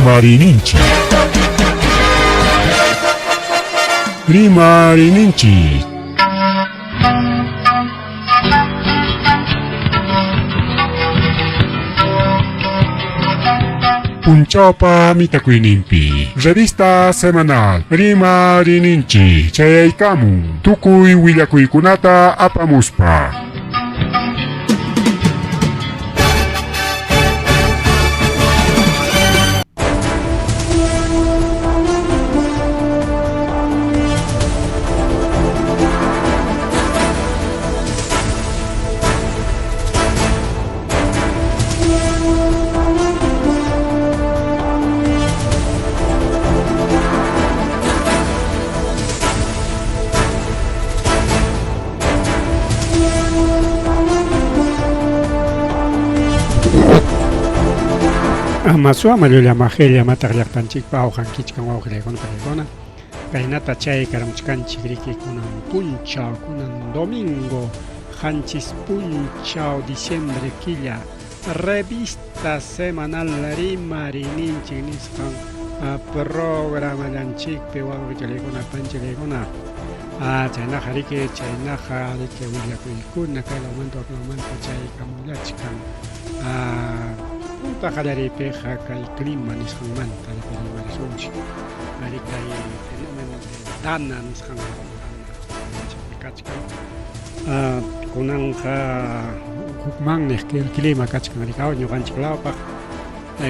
Rimarininchik. Rimarininchik. Punchawpa mitakuyninpi revista semanal Rimarininchik chayaykamun tukuy willakuykunata apamuspa. Amasu ama llulla majilla mataq llaqtanchikpa awqankichkan wawqillaykuna paykuna kaynata chay karamuchkanchik riki kunan punchaw kunan domingo qanchis punchaw diciembre killa revista semanal rimarininchik nisqan programallanchikpi wawqichallaykuna panchallaykuna Ah, chaynaqa riki, chaynaqa riki willakuykuna kay lawmanta wak lawmanta chaykamullachkan. Ah, punta qallariypiqa kay clima nisqanmanta riki rimarisunchik. Ari kay fenómeno de Dana nisqan Dana kachkan. Ah, kunanqa hukman niq clima kachkan riki, ñuqanchik lawpaq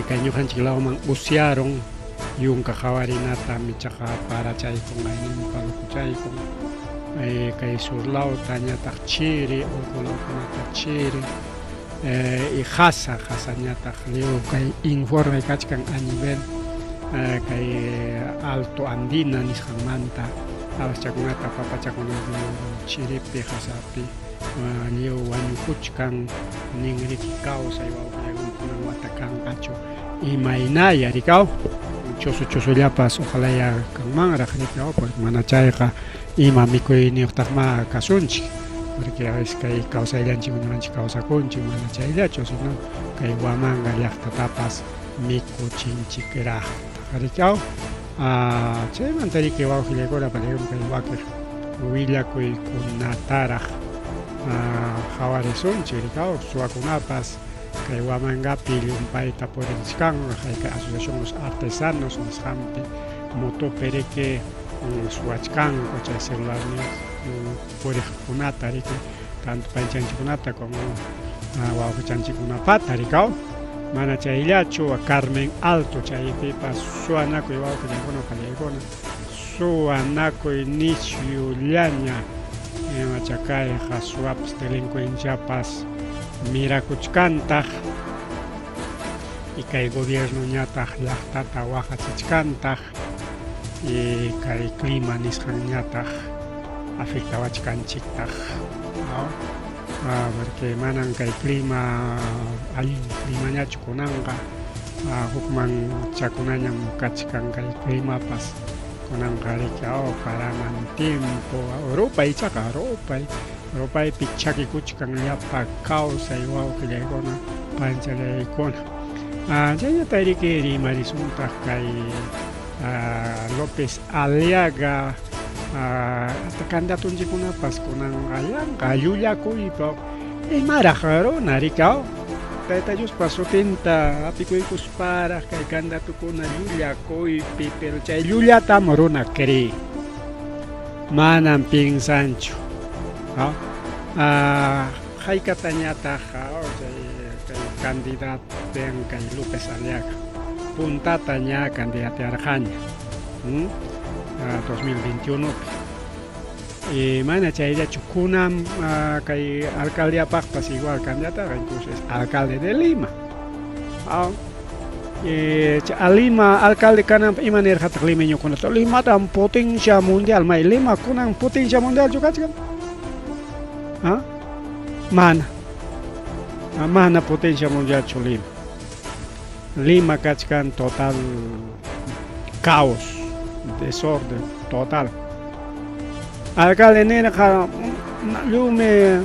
kay ñuqanchik lawman usyarun yunka qawarinata michaqa parachaykun ayninpa lukuchaykun kay sur lawta ñataq chiri urqu lawkunata chiri y qasa qasañataq liw kay informe kachkan a nivel kay alto andina nisqanmanta alaschakunata papachakunata chiripi qasapi lliw wañukuchkan ninriki kawsay wawqillaykum kunan wata kanqachu imaynaya rikaw chusu chusullapas ojalaya kanmanraq rikaw porque mana chayqa ima mikuyniyuqtaqma kasunchik porque a veces kay kawsayllanchik ñuqanchik kawsakunchik mana chayllachu sino kay Huamanga llaqtatapas mikuchinchikraqtaq rikaw chaymanta riki wawqillaykuna paykum kay wakiq willakuykunataraq qhawarisunchik rikaw suwakunapas kay Huamangapi llumpayta puririchkanraq kay Asociación Los Artesanos nisqanpi motopi riki suwachkanku chay celularniyuq puriqkunata riki tanto panchanchikkunata como wawqichanchikkunapata rikaw mana chayllachu Carmen Alto chaypipas suwanakuy wawqillaykuna pallaykuna suwanakuy nisyullaña imacha kayqa suwapas delincuenciapas mirakuchkantaq y kay gobiernoñataq llaqtata waqachichkantaq y kay clima nisqanñataq afectawachkanchiktaq porque manan kay clima allin climañachu kunanqa hukman chakunañam kachkan kay climapas kunanqa riki paranan tiempo rupay ichaqa rupay rupaypi chakikuchkan llapa kawsay wawqillaykuna panchallaykuna chaynata riki rimarisuntaq kay López Aliaga hasta candidatunchikkunapas kunanqa yanqa llullakuypa imaraq runa rikaw Tayta Diospa sutinta hapikuykusparaq kay candidatukuna llullakuypi pero chay llullatam runa cree manam piensanchu haykatañataq chay kay candidaten kay López Aliaga puntata ña candidatearqaña 2021pi y mana chayllachu kunan kay alcaldiapaqpas igual candidatarqa incluso es alcalde de Lima a Lima alcalde kananpaq ima nirqataq limeñokunata Limatam potencia mundial may Lima kunan potencia mundialchu kachkan mana mana potencia mundialchu Lima Lima kachkan total caos desorden total alcalde nirqa lliwmi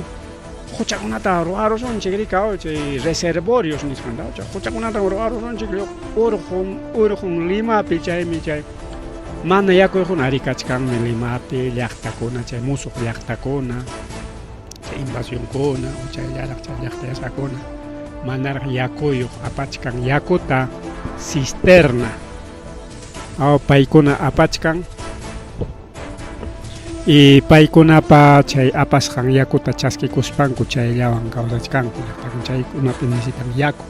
Quchakunata ruwarusunchik rika, chay reservorios nisqanta, chay quchakunata ruwarusunchik urqun urqun Limapi, chaymi chay mana yakuyquna ari kachkanmi Limapi llaqtakuna, chay musuq llaqtakuna, chay invasionkuna, chayllaraq chay llaqtayasqakuna manaraq yakuyuq apachkan yakuta cisterna. Aw paykuna apachkan y paykunapa chay apasqan yakuta chaskikuspanku chayllawan kawsachkanku llaqtakuna chaykunapi necesitan yaku.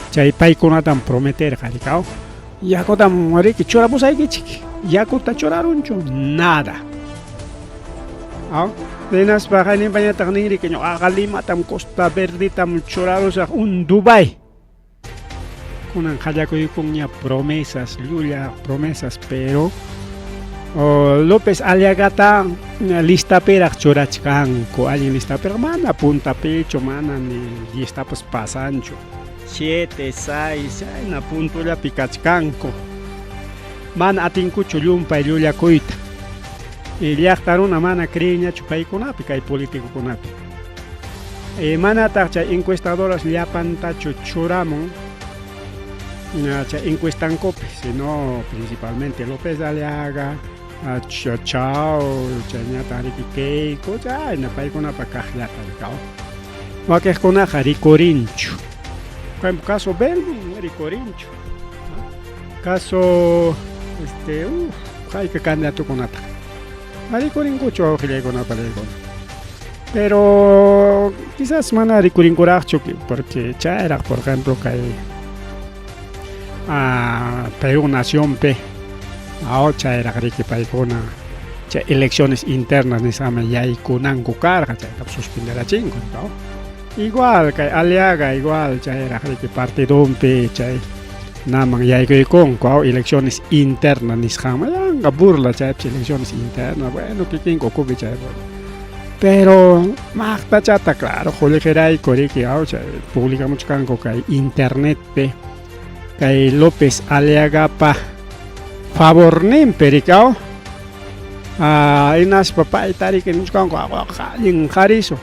Chay paykunatam prometerqa rikaw yakutam riki churapusaykichik yakuta churarunchu nada. Aw hinaspa qayninpañataq nin riki ñuqaqa Limatam Costa Verdetam churarusaq un Dubai. Kunan qallakuykunña promesas, llulla promesas, pero oh, López Aliagata listapiraq churachkanku, allin listapiraq, mana puntapichu, mana ni diestapas pasanchu. 7, 6, chayna puntullapi kachkanku. Mana atinkuchu llumpay llullakuyta. Y llaqta runa mana creenñachu paykunapi, kay politicokunapi. Manataq chay encuestadoras llapantachu churamun chay encuestankupi, sino principalmente López Aliaga, Chao, chayñataq riki Keiko, chayna paykunapa kaqllata rikaw. Wakiqkunaqa rikurinchu. Por ejemplo, caso Belmont rikurinchu. Caso este, hayka candidatokunataq. Rikurinkuchu wawqillaykunapa pallaykuna. Pero quizás mana rikurinkuraqchu porque chayraq, por ejemplo, kay Perú nacionpi aw chayraq riki paykuna chay elecciones internas nisqaman yaykunanku karqa, chaytapas suspenderachinku, ¿no? Igual kay Aliaga igual chayraq riki partidonpi chay naman yaykuykunku aw elecciones internas nisqanman yanqa burla chaypas elecciones internas, bueno kikinku ukupi chay pero maqtachata claro qullqirayku riki aw chay publicamuchkanku kay internetpi kay López Aliagapa favorninpi riki aw hinaspa payta riki nichkanku allin qarisu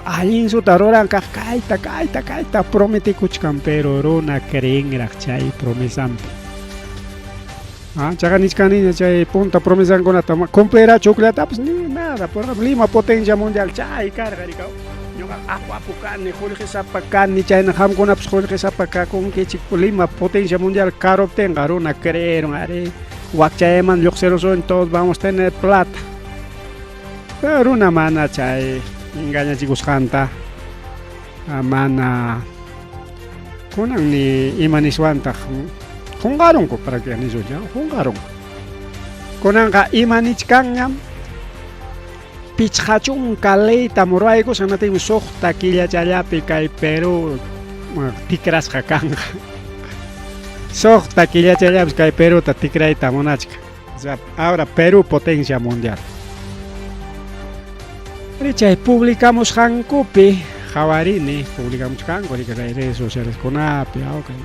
allin suta ruran kaq kayta kayta kayta prometikuchkan pero runa creenraq chay promesanpi. Chaqa nichkaniña chay punta promesankunata cumplirachu hukllatapas ni nada, por ejemplo Lima potencia mundial chay karqa rikaw. Ñuqaqa guapo kani, qullqisapa kani, chayna qamkunapas qullqisapa kakunkichik Lima potencia mundial karuptinqa runa creeron ari wakchayman lluqsirusun todos vamos a tener plata. Pero runa mana chay engañachikusqanta mana kunan ni ima niswantaq qunqarunku para que nisunchik qunqarunku. Kunanqa ima nichkanñam 50 leytam ruwaykusqa hinaptinmi 6 killachallapi kay Perú tikrasqa kanqa. 6 killachallapi kay Peruta tikrayta munachkan. O sea, ahora Perú potencia mundial. Chay publicamusqankupi qhawarini, publicamuchkanku riki redes sociales kunapi, okay.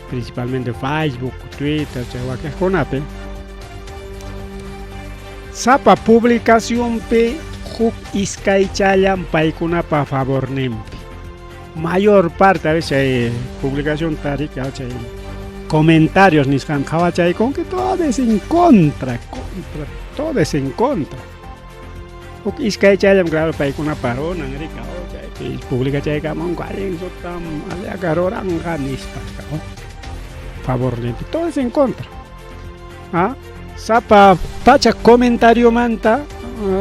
Principalmente Facebook, Twitter, chay wakiqkunapi. Sapa publicacionpi huk iskaychallan paykunapa favorninpi. Mayor parte a veces chay publicación riki chay comentarios nisqan qhawachaykunki todo es en contra, contra, todo es en contra. Huk iskaychallam claro paykunapa runan rika chaypi publicachaykamunku allin sutam Aliaga ruranqa nispa favorninpi todo es en contra. Sapa pacha comentariomanta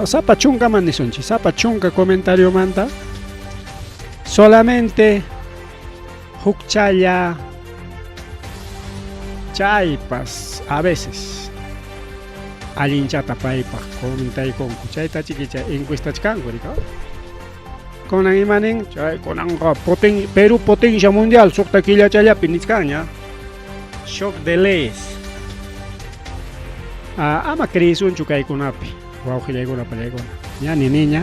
sapa chunkaman nisunchik, sapa chunka comentariomanta solamente hukchalla chaypas a veces allinchata paypaq comentaykunku chayta chiki chay encuestachkanku rika. Kunan ima nin chay kunanqa Perú potencia mundial 6 killachallapi nichkanña. Shock de leyes. Ama creesunchu kaykunapi wawqillaykuna pallaykuna. Ña ni niña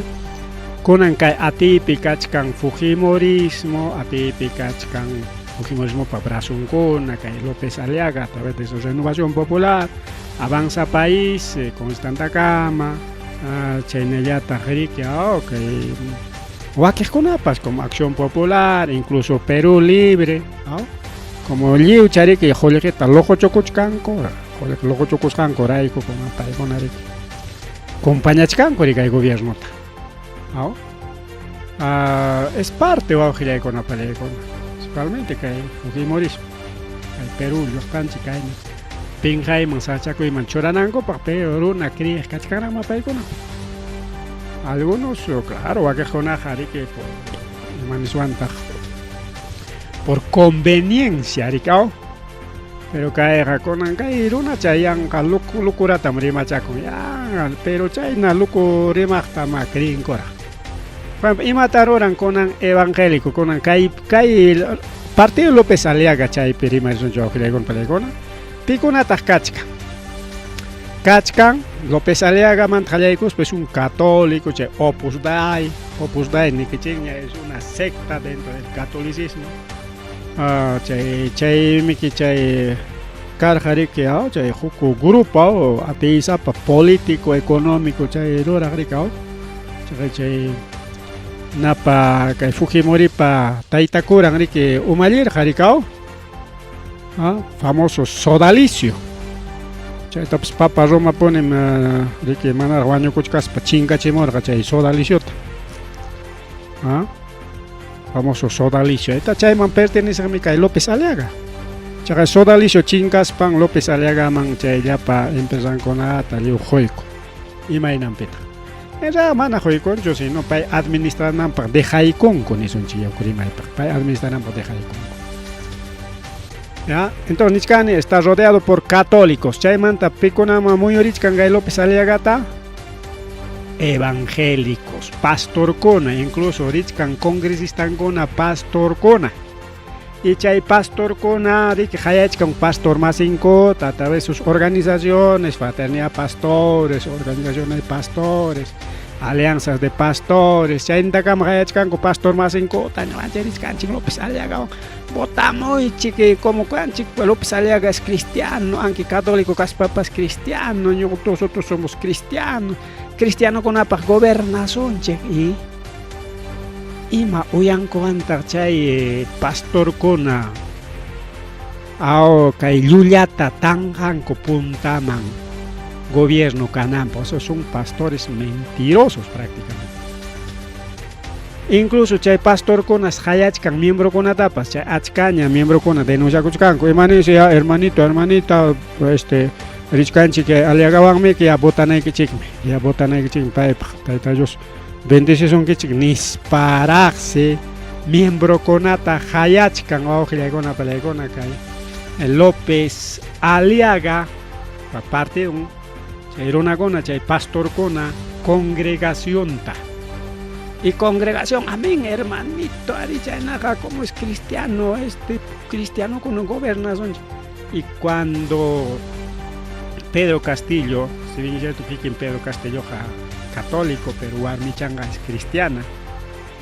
kunan kay atiypi kachkan fujimorismo, atiypi kachkan fujimorismopa brazonkuna kay López Aliaga a través de su Renovación Popular, Avanza País, Constantakama, chaynallataq riki kay Wakiqkunapas como Acción Popular, incluso Perú Libre, ¿no? Como lliwcha riki qullqita luquchukuchkanku, qullqi luquchukusqanku rayku kuma paykuna riki compañachkanku riki kay gobiernota. ¿No? Es parte wawqillaykuna palaykuna, principalmente kay fujimorismo, kay Perú llaqtanchik kayna pinqayman sachakuyman churanankupaq, pero runa kriyiq kachkanraqma paykuna. Algunos, claro, wakiqkunaqa riki por ima niswantaq por conveniencia riki aw, pero kayqa kunan kay runacha yanqa luku lukuratam rimachakun yanqa, pero chayna luku rimaqta ma creenkuraq. Por imata ruran kunan evangélico kunan kay kay Partido López Aliaga chaypi rimarisunchik wawqillaykuna palaykuna, pikunataq kachkan? Kachkan López Aliagamanta qallaykuspa es un católico, chay Opus Dei, Opus Dei nikichikña es una secta dentro del catolicismo. Chay chaymiki chay karqa riki chay huk grupo ateisapa político económico chay ruraq riki chay chay napa kay Fujimoripa tayta curan riki umallirqa riki famoso sodalicio. Chaytapas Papa Roma punim riki manaraq wañukuchkaspa chinkachimurqa chay sodaliciota. Famoso sodalicio. Eta chayman pertenecemi kay López Aliaga. Chaqa sodalicio chinkaspan López Aliagaman chay llapa empresankunata lliw quyku. Imaynanpitaq? Era mana quykunchu, sino pay administrananpaq dejaykunku nisunchik yaku rimaypaq. Pay administrananpaq dejaykunku. ¿Ya? Entonces nichkani está rodeado por católicos. Chaymanta pikunaman muyurichkan kay López Aliagata evangélicos, pastorkuna, incluso richkan congresistankuna pastorkuna. Y chay pastorkuna riki qayachkan pastor masinkuta a través sus organizaciones, Fraternidad Pastores, organizaciones de pastores, alianzas de pastores, chayntakama qayachkanku pastor masinkuta, ñuqanchik richkanchik López Aliaga votamuychik, como kanchik López Aliaga es cristiano, aunque católico kaspapas cristiano, nosotros somos cristianos, cristianokunapaq gobernasunchik y ima uyankuwantaq chay pastorkuna aw kay llullata tanqanku puntaman gobierno kananpaq, o sea, son pastores mentirosos prácticamente. Incluso chay pastorkunas qayachkan miembrokunatapas, chay achkaña miembrokuna denunciakuchkanku, imaninsi ya hermanito, hermanita, este richkanchik Aliagawanmi ya votanaykichikmi, ya votanaykichikmi paypaq, Tayta Dios bendecisunkichik nisparaqsi miembrokunata qayachkan wawqillaykuna palaykuna kay López Aliaga partido chay runakuna chay pastorkuna congregacionta. Y congregación, amén, hermanito, ari chaynaqa como es cristiano, este cristiano con gobernación. Y cuando Pedro Castillo, si bien es cierto kikin Pedro Castillo católico, pero warmichanga es cristiana,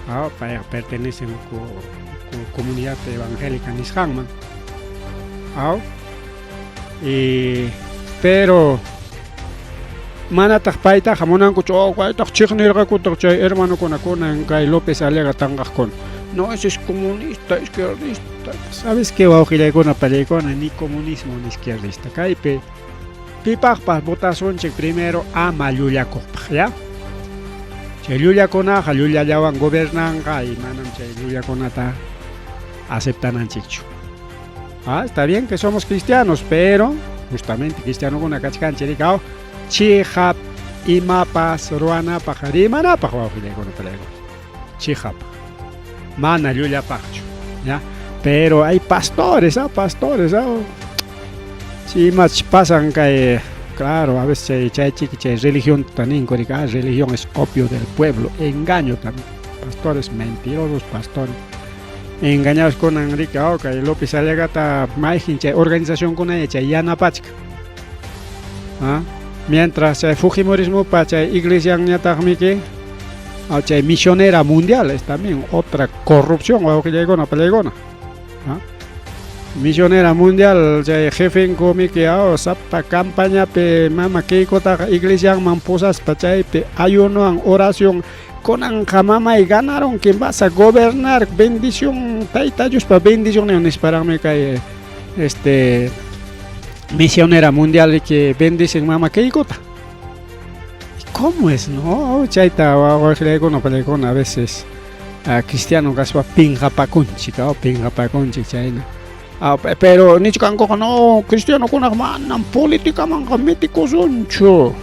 ¿no? Pertenece a una comunidad evangélica nisqanman. ¿No? Y, pero manataq paytaqa munankuchu, oh, kaytaq chiqnirqakutaq chay hermanokuna kunan kay López Aliaga tanqaqkuna. No, ese es comunista, izquierdista. ¿Sabes qué, wawqillaykuna pallaykuna? Ni comunismo ni izquierdista. Kaypi pipaqpas votasunchik primero ama llullakuqpaq, ¿ya? Chay llullakunaqa llullallawan gobernanqa y manam chay llullakunata aceptananchikchu. Está bien que somos cristianos, pero justamente cristianokuna kachkanchik rikaw chiqap imapas ruwanapaq rimanapaq wawqillaykuna pallaykuna. Chiqapaq. Mana llullapaqchu, ¿ya? Pero hay pastores, pastores, sí, imach pasan kay, claro, a veces chay chay chiki chay religión ninku rika, religión es opio del pueblo, engaño también. Pastores mentirosos, pastores engañados kunan rika, kay López Aliagata mayqin chay organizacionkuna chay yanapachka. Mientras chay Fujimorismopa chay iglesiañataqmiki chay misionera mundial es también otra corrupción wawqillaykuna pallaykuna. Misionera mundial chay jefenku miki sapa campañapi mama Keikotaqa iglesianman pusaspa chaypi ayunowan oración Kunanqa mamay ganarunki, vas a gobernar, bendición, Tayta Diospa bendicionnin nisparaqmi kay este misionera mundial que bendicen mama Keikota. ¿Cómo es, no? Chayta wawqillaykuna pallaykuna a veces cristiano kaspa pinqapakunchik, pinqapakunchik chayna. Pero nichkankuqa no, cristianokunaqa manam politicamanqa metikusunchu.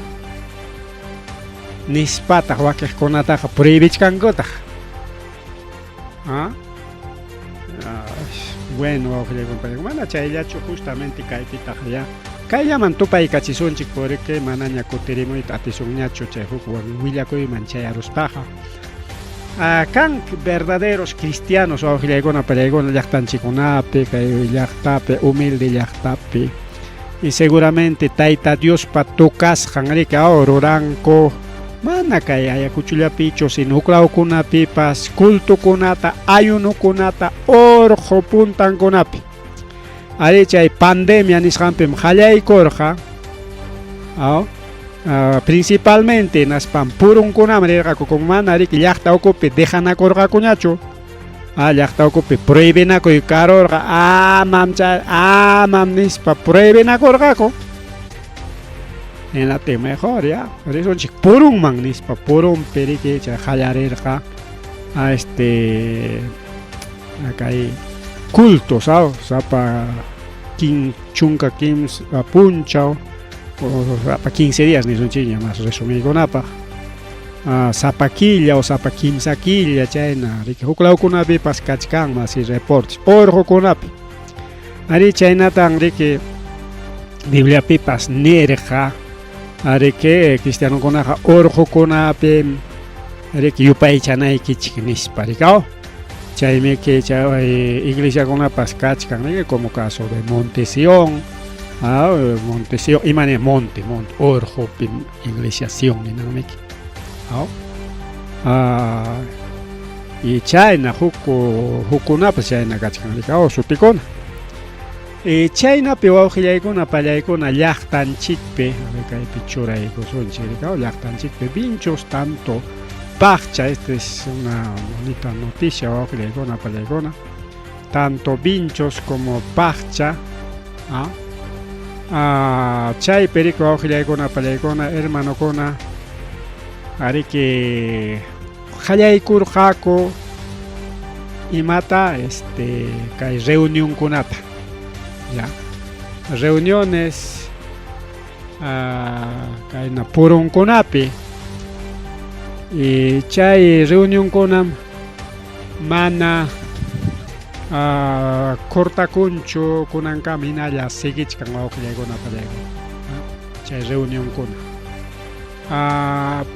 Nispataq wakiqkunataqa prohibichkankutaq. ¿Ah? Bueno, wawqillaykuna, mana chayllachu justamente kaypitaq ya. Kayllaman tupaykachisunchik porque manaña kutirimuyta atisunñachu chay huk willakuyman chayaruspaqa. Kan verdaderos cristianos wawqillaykuna pallaykuna llaqtanchikkunapi, kay llaqtapi, humilde llaqtapi. Y seguramente Tayta Diospa tocasqan riki ruranku mana kay Ayacuchollapichu, sino huklawkunapipas cultokunata, ayunokunata, urqu puntankunapi. Ari chay pandemia nisqanpim qallaykurqa, principalmente naspam purunkunaman rirqaku, como mana riki llaqta ukupi dejanakurqakuñachu. Llaqta ukupi prohibinakuy karurqa, amam chay, amam nispa prohibinakurqaku. Hinaptin mejor ya, risunchik purunman nispa purunpi riki chay qallarirqa este kay culto, sapa chunka kimsa punchaw o sapa 15 días nisunchikña más resumiykunapaq. Sapa killa o sapa kimsa killa chayna riki huklawkunapipas kachkanman así reportes urqukunapi. Ari chaynatan riki Bibliapipas nirqa ariki cristianokunaqa urqukunapim riki yupaychanaykichik nispa riki. Chaymi que chay iglesiakunapas kachkan riki como caso de Monte Sion, Monte Sion, imani monte, monte, urqupim iglesia Sion ninanmiki. Y chayna hukkunapas chayna kachkan riki, sutikuna. Y chaynapi wawqillaykuna pallaykuna llaqtanchikpi, kaypi churaykusunchik riki, llaqtanchikpi Vinchos tanto Paccha, esta es una bonita noticia, wawqillaykuna pallaykuna, tanto Vinchos como Paccha, chaypi riki wawqillaykuna pallaykuna hermanokuna ariki qallaykurqaku imata este kay reunionkunata, ya reuniones kayna purunkunapi. Y chay reunionkunam mana cortakunchu kunankama hinalla siguichkan wawqillaykuna pallaykuna chay reunionkuna.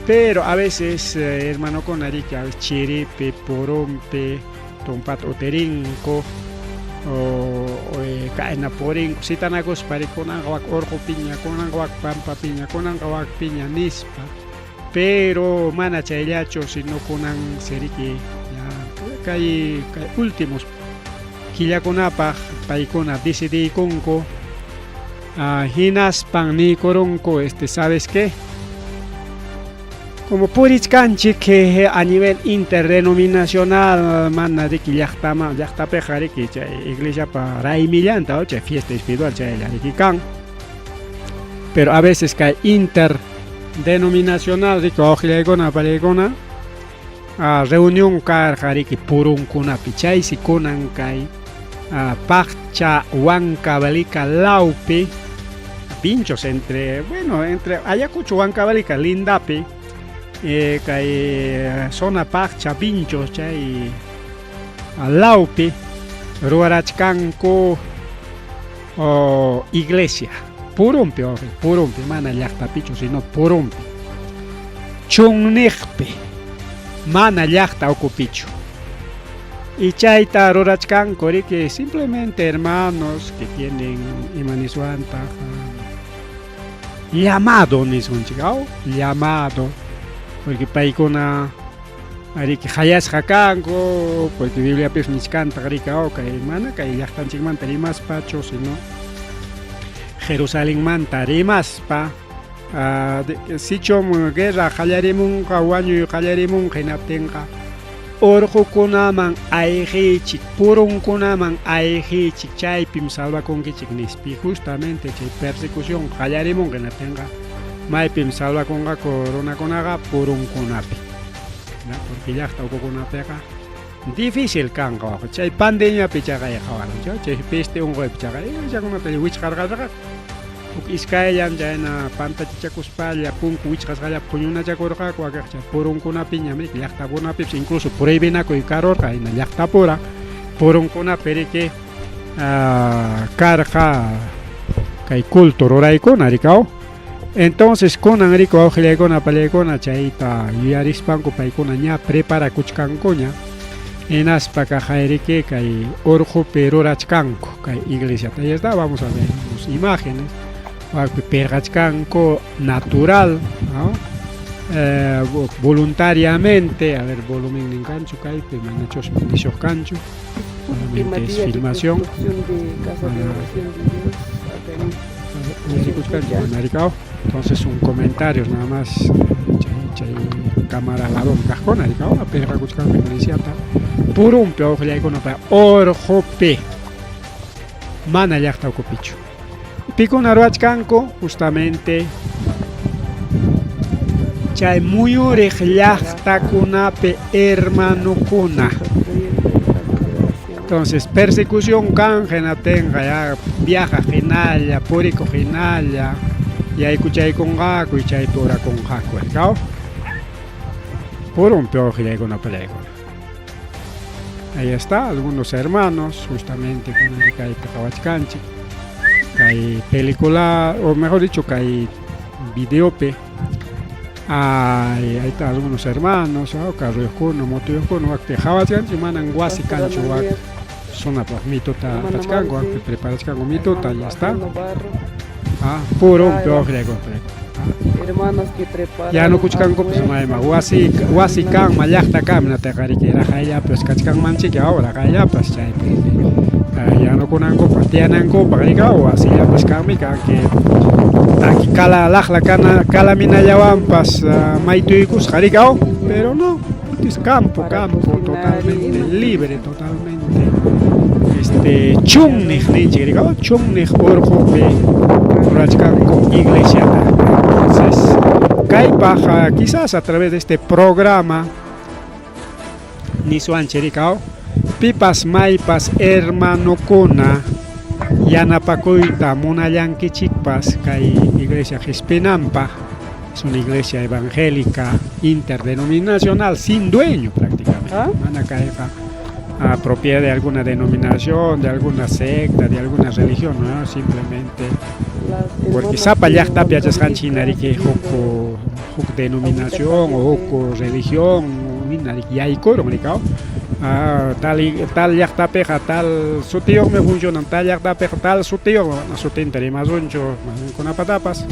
Pero a veces hermanokuna riki a veces chiripi, purunpi, tumpata utirinku o kayna purinku sitanakuspa riki kunanqa wak urqupiña, kunanqa wak pampapiña, kunanqa wakpiña nispa. Pero mana chayllachu, sino kunan riki ya kay últimos killakunapaq paykuna decidiykunku hinaspan niykurunku este ¿sabes qué? Como purichkanchik a nivel interdenominacional mana riki llaqtaman llaqtapiqa riki chay iglesiapa raymillanta chay fiesta espiritual chaylla riki kan. Pero a veces kay interdenominacional riki wawqillaykuna pallaykuna reunión karqa riki purunkunapi chaysi kunan kay Paccha Huancavelica lawpi Vinchos entre, bueno, entre Ayacucho Huancavelica lindapi kay zona Paccha Vinchos chay lawpi ruwarachkanku iglesia purunpi purunpi mana llaqtapichu sino purunpi chunniqpi mana llaqta ukupichu. Y chayta rurachkanku riki simplemente hermanos que tienen ima niswantaq llamado nisunchik llamado porque paykuna riki hayasqa kanku porque Bibliapis nichkantaq riki kay mana kay llaqtanchikmanta rimaspachu sino Jerusalenmanta rimaspa. Sichum guerra qallarimunqa, wañuy qallarimunqa hinaptinqa urqukunaman ayqiychik, purunkunaman ayqiychik, chaypim salvakunkichik nispa. Justamente chay persecución qallarimunqa hinaptinqa maypim salvakunqaku runakunaqa purunkunapi. Porque llaqta ukukunapiqa difícil kanqa chay pandemiapi chaqay qhawaran chay peste unquypi chaqay iglesiakunata wichqarqarqaku. Huk iskayllam chayna pantachichakuspalla punku wichqasqallapi huñunachakurqaku wakiq chay purunkunapiñam riki llaqtakunapipas incluso prohibinakuy karurqa hina llaqtapura purunkunapi riki karqa kay culto ruraykuna rikaw. Entonces kunan riki wawqillaykuna pallaykuna chayta yuyarispanku paykuna ña preparakuchkankuña hinaspa kaqayriki kay urqupi rurachkanku kay iglesiata. Ahí está, vamos a ver unas imágenes. Wakpi pirqachkanku natural, ¿no? Voluntariamente, a ver, volumen nin kanchu kaypi, manachus nishuq kanchu. Solamente es filmación. Rikuchkanchu. Entonces un comentario nada más chay cámara lado kaqkuna rikaw pirqakuchkanku iglesiata purunpi wawqillaykunapa urqupi mana llaqta ukupichu. Pikuna ruwachkanku justamente chay muyuriq llaqtakunapi hermanukuna. Entonces persecución kan hinaptinqa ya viajaq hinalla, purikuq hinalla yaykuchaykunqaku y chaypi orakunqaku rikaw. Purunpi wawqillaykuna pallaykuna. Ahí está, algunos hermanos justamente kunan kaypi qhawachkanchik. Kay película, o mejor dicho, kay videopi ay, ahí está algunos hermanos, carruyuqkuna, motuyuqkuna wakpi qhawachkanchik, manan wasi kanchu wak zonapaq mituta apachkanku, wakpi preparachkanku mituta, ya está. Purunpi wawqillaykuna. Hermanos que preparan Yanukuchkankupas mayma wasi wasi kanma llaqta kanma nataqa riki raqayllapas kachkanmanchiki ahora raqayllapas chaypi yanukunankupaq tiyanankupaq rikaw wasillapas kanmi kanki taki kala laqla kana kalaminallawanpas maytuykusqa rikaw, pero no, es campo, campo totalmente libre, totalmente chunniq ninchik rikaw, chunniq urqupi rurachkanku iglesiata. Entonces kaypaq quizás a través de este programa niswanchik rikaw pipas maypas hermanukuna yanapakuyta munallankichikpas kay iglesia qispinanpaq. Es una iglesia evangélica interdenominacional sin dueño prácticamente. Mana kayqa propiedad de alguna denominación, de alguna secta, de alguna religión, ¿no? Simplemente porque sapa llaqtapi yachasqanchik hina riki huk huk denominación o huk religión hina riki yaykurun rikaw. Tal tal llaqtapiqa tal sutiyuqmi funcionan, tal llaqtapiqa tal sutiyuq, sutinta rimasunchu kunapatapas.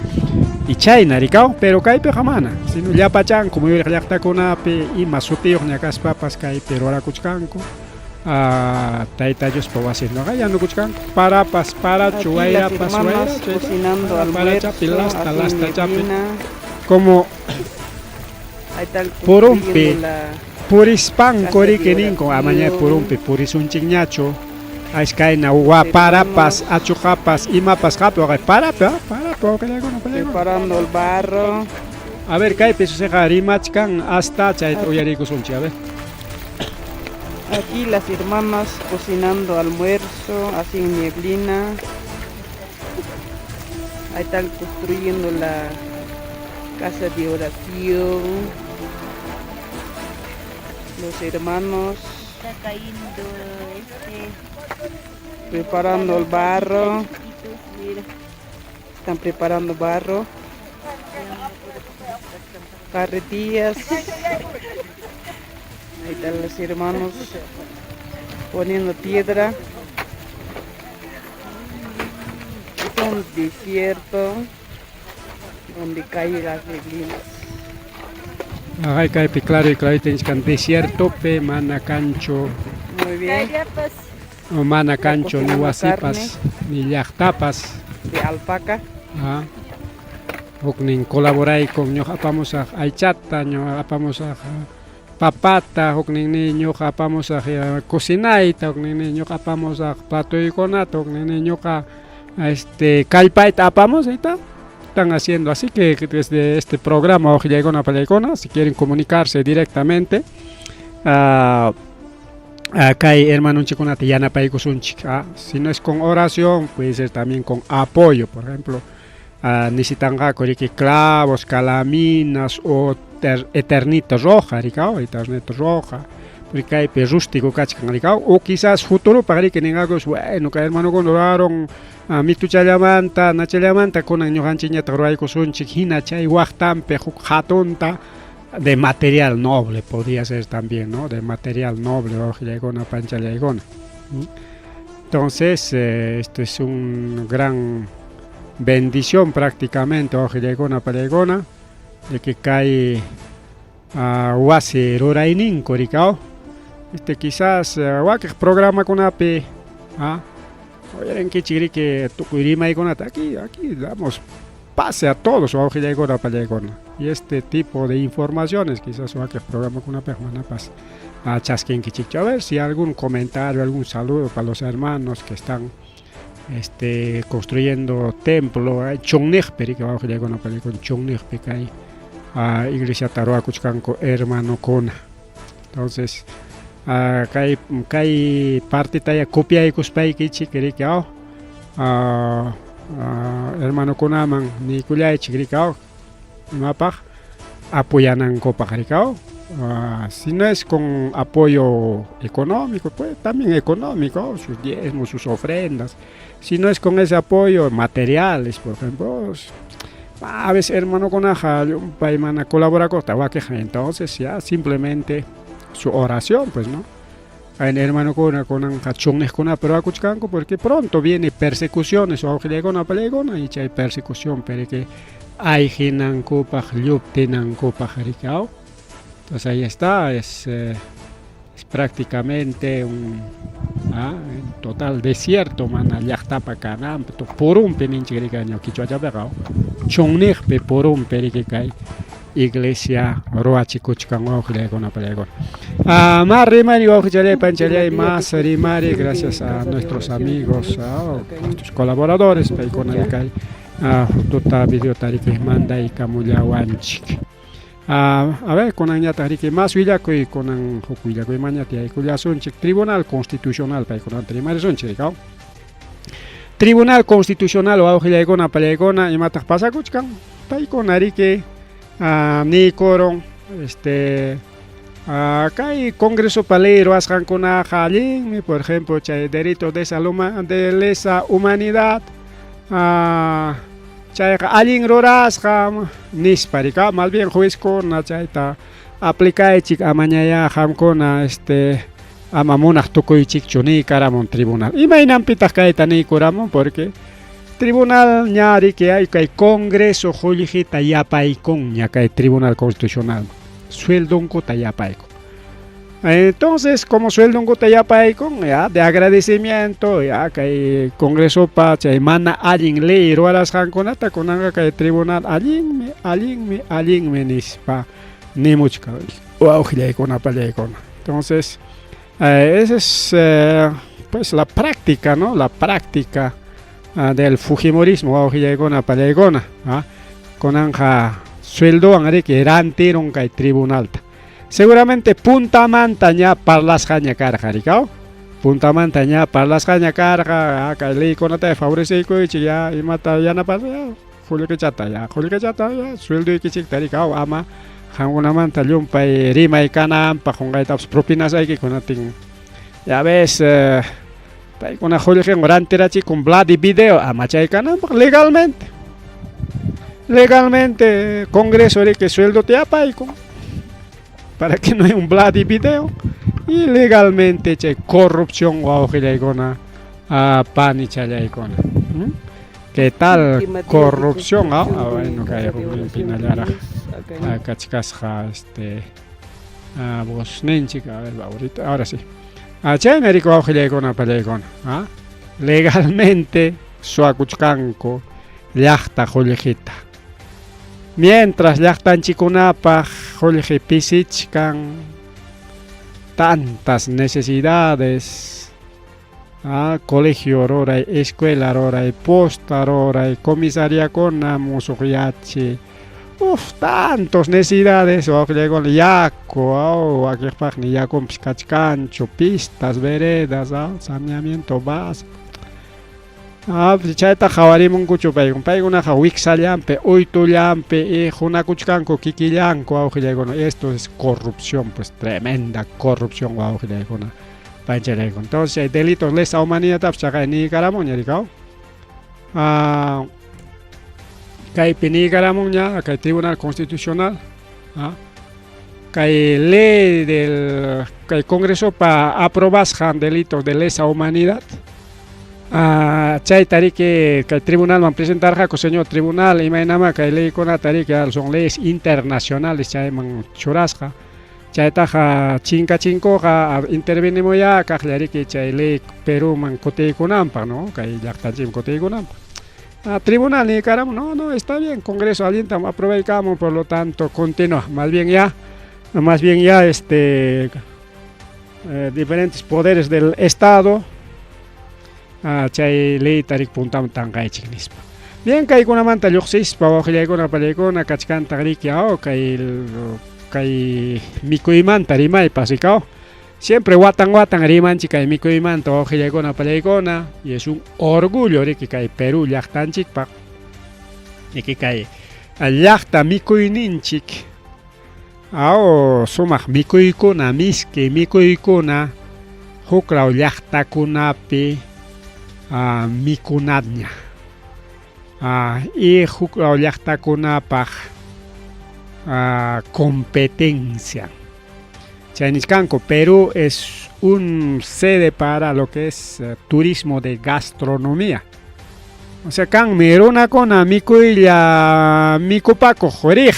Y chayna rikaw, pero kaypiqa mana, sino llapachanku muyuriq llaqtakunapi ima sutiyuqña kaspapas kaypi rurakuchkanku. Tayta Diospa wasintaqa yanukuchkanku parapas parachu wayrapas wayrachu parachapi lasta lastachapi como purunpi purispanku riki ninku amaña purunpi purisunchikñachu iskayna parapas achuqapas imapas qapi waqay parapi parapi wawqillaykuna preparando el barro. A ver kaypi susiqa rimachkan hasta chayta uyariykusunchik, a ver. Aquí las hermanas cocinando almuerzo, así en neblina. Ahí están construyendo la casa de oración. Los hermanos Está cayendo preparando el barro. Mira. Están preparando barro. Carretillas. Ahí están los hermanos poniendo piedra. Es un desierto donde caen las neblinas. Ay, kaypi claro y clarito kan desiertopi mana kanchu. Muy bien. Mana kanchu ni wasipas ni llaqtapas. De alpaca. Huknin colaboraykun, ñuqa apamusaq aychata, ñuqa apamusaq papata, huknin ñuqa apamusaq cocinayta, huknin ñuqa apamusaq platoykunata, huknin ñuqa kallpayta apamusaq, están haciendo. Así que desde este programa wawqillaykuna pallaykuna, si quieren comunicarse directamente, kay hermanonchikkunata yanapaykusunchik. Si no es con oración, puede ser también con apoyo. Por ejemplo, necesitanqaku riki clavos, calaminas o eternita roja, rikaw, eternita roja, porque kaypi rústico kachkan, rikaw, o quizás futuropaq riki ninqakus, bueno, kay hermanokuna ruraron mituchallamanta, nachallamanta, kunan ñuqanchikñataq ruraykusunchik hina chay waqtanpi huk hatunta de material noble podría ser también, ¿no? De material noble, wawqillaykuna, panchallaykuna. Entonces, esto es un gran bendición prácticamente, wawqillaykuna, pallaykuna, de que kay wasi rurayninku, rikaw. Quizás wakiq programakunapi, uyarinkichik riki tukuy rimaykunata, aquí damos pase a todos, wawqillaykuna, pallaykuna. Y este tipo de informaciones quizás wakiq programakunapi manapas chaskinkichikchu. A ver si algún comentario, algún saludo para los hermanos que están construyendo templo, chunniqpi riki wawqillaykuna, pallaykuna, chunniqpi kay iglesiata ruwakuchkanku hermanokuna. Entonces, kay partitaya copiaykuspaykichik riki, hermanokunaman niykullaychik riki, imapaq apoyanankupaq rikaw. Si no es con apoyo económico, pues también económico, sus diezmos, sus ofrendas. Si no es con ese apoyo, materiales, por ejemplo, a veces hermanokunaqa llumpay mana colaborakuqta wakiq, entonces ya simplemente su oración, pues, ¿no? Hay hermanokuna kunanqa chunniqkunapi ruwakuchkanku porque pronto viene persecuciones, wawqillaykuna, pallaykuna, y chay persecución, pero que ayqinankupaq, lluptinankupaq rikaw. Entonces ahí está, es prácticamente un total desierto, mana llaqtapa kananpi, purunpi ninchik rikaña quichwachapiqa, chunniqpi purunpi riki kay iglesia ruwachikuchkan wawqillaykuna, pallaykuna. Más rimari wawqichalay, panchalay, más rimari, gracias a nuestros amigos, a nuestros colaboradores, paykuna kay fotuta, videota riki mandaykamullawanchik. A ver, kunanñataq riki más willakuy, kunan huk willakuymanñata yaykullasunchik. Tribunal Constitucional, paykunata rimarisunchik, rikaw. Tribunal Constitucional wawqillaykuna, pallaykuna, imataq pasakuchkan? Paykuna riki niykurun, kay Congresopa ley ruwasqankunaqa allinmi, por ejemplo, chay delito de de lesa humanidad, chayqa allin rurasqa nispa rika, más bien juezkuna chayta aplicaychik, amañaya qamkuna ama munaq tukuychikchu niykaramun tribunal. Imaynanpitaq kayta niykuramun? Porque tribunal ña riki hay kay Congreso qullqita yapaykunña kay Tribunal Constitucional, sueldonkuta yapaykun. Entonces, como sueldonkuta yapaykun, ya de agradecimiento, ya kay Congresopa chay mana allin ley ruwarasqankunata kunanqa kay tribunal allinmi, allinmi, allinmi nispa nimuchka wawqillaykuna, pallaykuna. Entonces, esa es pues la práctica, ¿no? La práctica del fujimorismo, wawqillaykuna, pallaykuna, kunanqa sueldowan riki rantirun kay tribunalta. Seguramente puntamanta ña parlasqaña karqa, rikaw. Puntamanta ña parlasqaña karqa, kay leykunata favorecekuychik, ya imata yanapasqa, ya qullqichata, ya qullqichata, ya sueldoykichikta rikaw, ama qamkunamanta llumpay rimay kananpaq qunqaytapas propinasayki kunatin. Ya ves, paykuna qullqinwan rantirachikun Vladi video, ama chay kananpaq legalmente. Legalmente Congreso riki sueldota yapaykun para que no haya un Vladi video y legalmente chay corrupción wawqillaykuna, panichallaykuna. ¿Qué tal corrupción? Bueno, kay pinallaraq kachkasqa vozninchik, a ver, ahorita, ahora sí. Chayna riki wawqillaykuna, pallaykuna, legalmente suwakuchkanku llaqta qullqita. Mientras llaqtanchikkunapaq qullqi pisichkan, tantas necesidades, ah, colegio ruray, escuela ruray, posta ruray, comisariakuna musuqyachi, uf, tantos necesidades, wawqillaykuna, yaku, aw, wakiqpaqmi yakunpis kachkanchu, pistas, veredas, aw, saneamiento básico. Ah, chayta qhawarimunkuchu paykuna, paykunaqa wiksallanpi, uytullanpi y hunakuchkanku kikillanku wawqillaykuna. Esto es corrupción, pues tremenda corrupción wawqillaykuna, panchalaykuna. Entonces chay delitos lesa humanidadtapas chaqay niykaramunña rikaw. Ah, kaypi niykaramunña kay Tribunal Constitucional, ah, kay ley del kay Congresopa aprobasqan delitos de lesa humanidad. Ah, chayta riki kay tribunalman presentarqaku, señor tribunal, imaynamá kay leykunata riki son leyes internacionales chayman churasqa. Chaytaqa chinkachinkuqa intervenimuyá kaqlla riki chay ley Perúman kutiykunanpaq, no, kay llaqtanchikman kutiykunanpaq. Ah, tribunal niykaramun, no, no, está bien, Congreso allintam aprobaykamun, por lo tanto, continúa. Más bien ya diferentes poderes del Estado, ah, chay leyta riki puntaman tanqaychik nispa. Bien, kaykunamanta lluqsispa wawqillaykuna pallaykuna kachkantaq riki aw kay kay mikuymanta rimaypas rikaw. Siempre watan watan rimanchik kay mikuymanta wawqillaykuna pallaykuna y es un orgullo riki kay Perú llaqtanchikpaq. Riki kay llaqta mikuyninchik aw sumaq mikuykuna, miski mikuykuna huklaw llaqtakunapi mikunatña. Y huklaw llaqtakunapaq competencia. Chay nichkanku, Perú es un sede para lo que es turismo de gastronomía. O sea, kanmi runakuna mikuylla mikupakuq riq.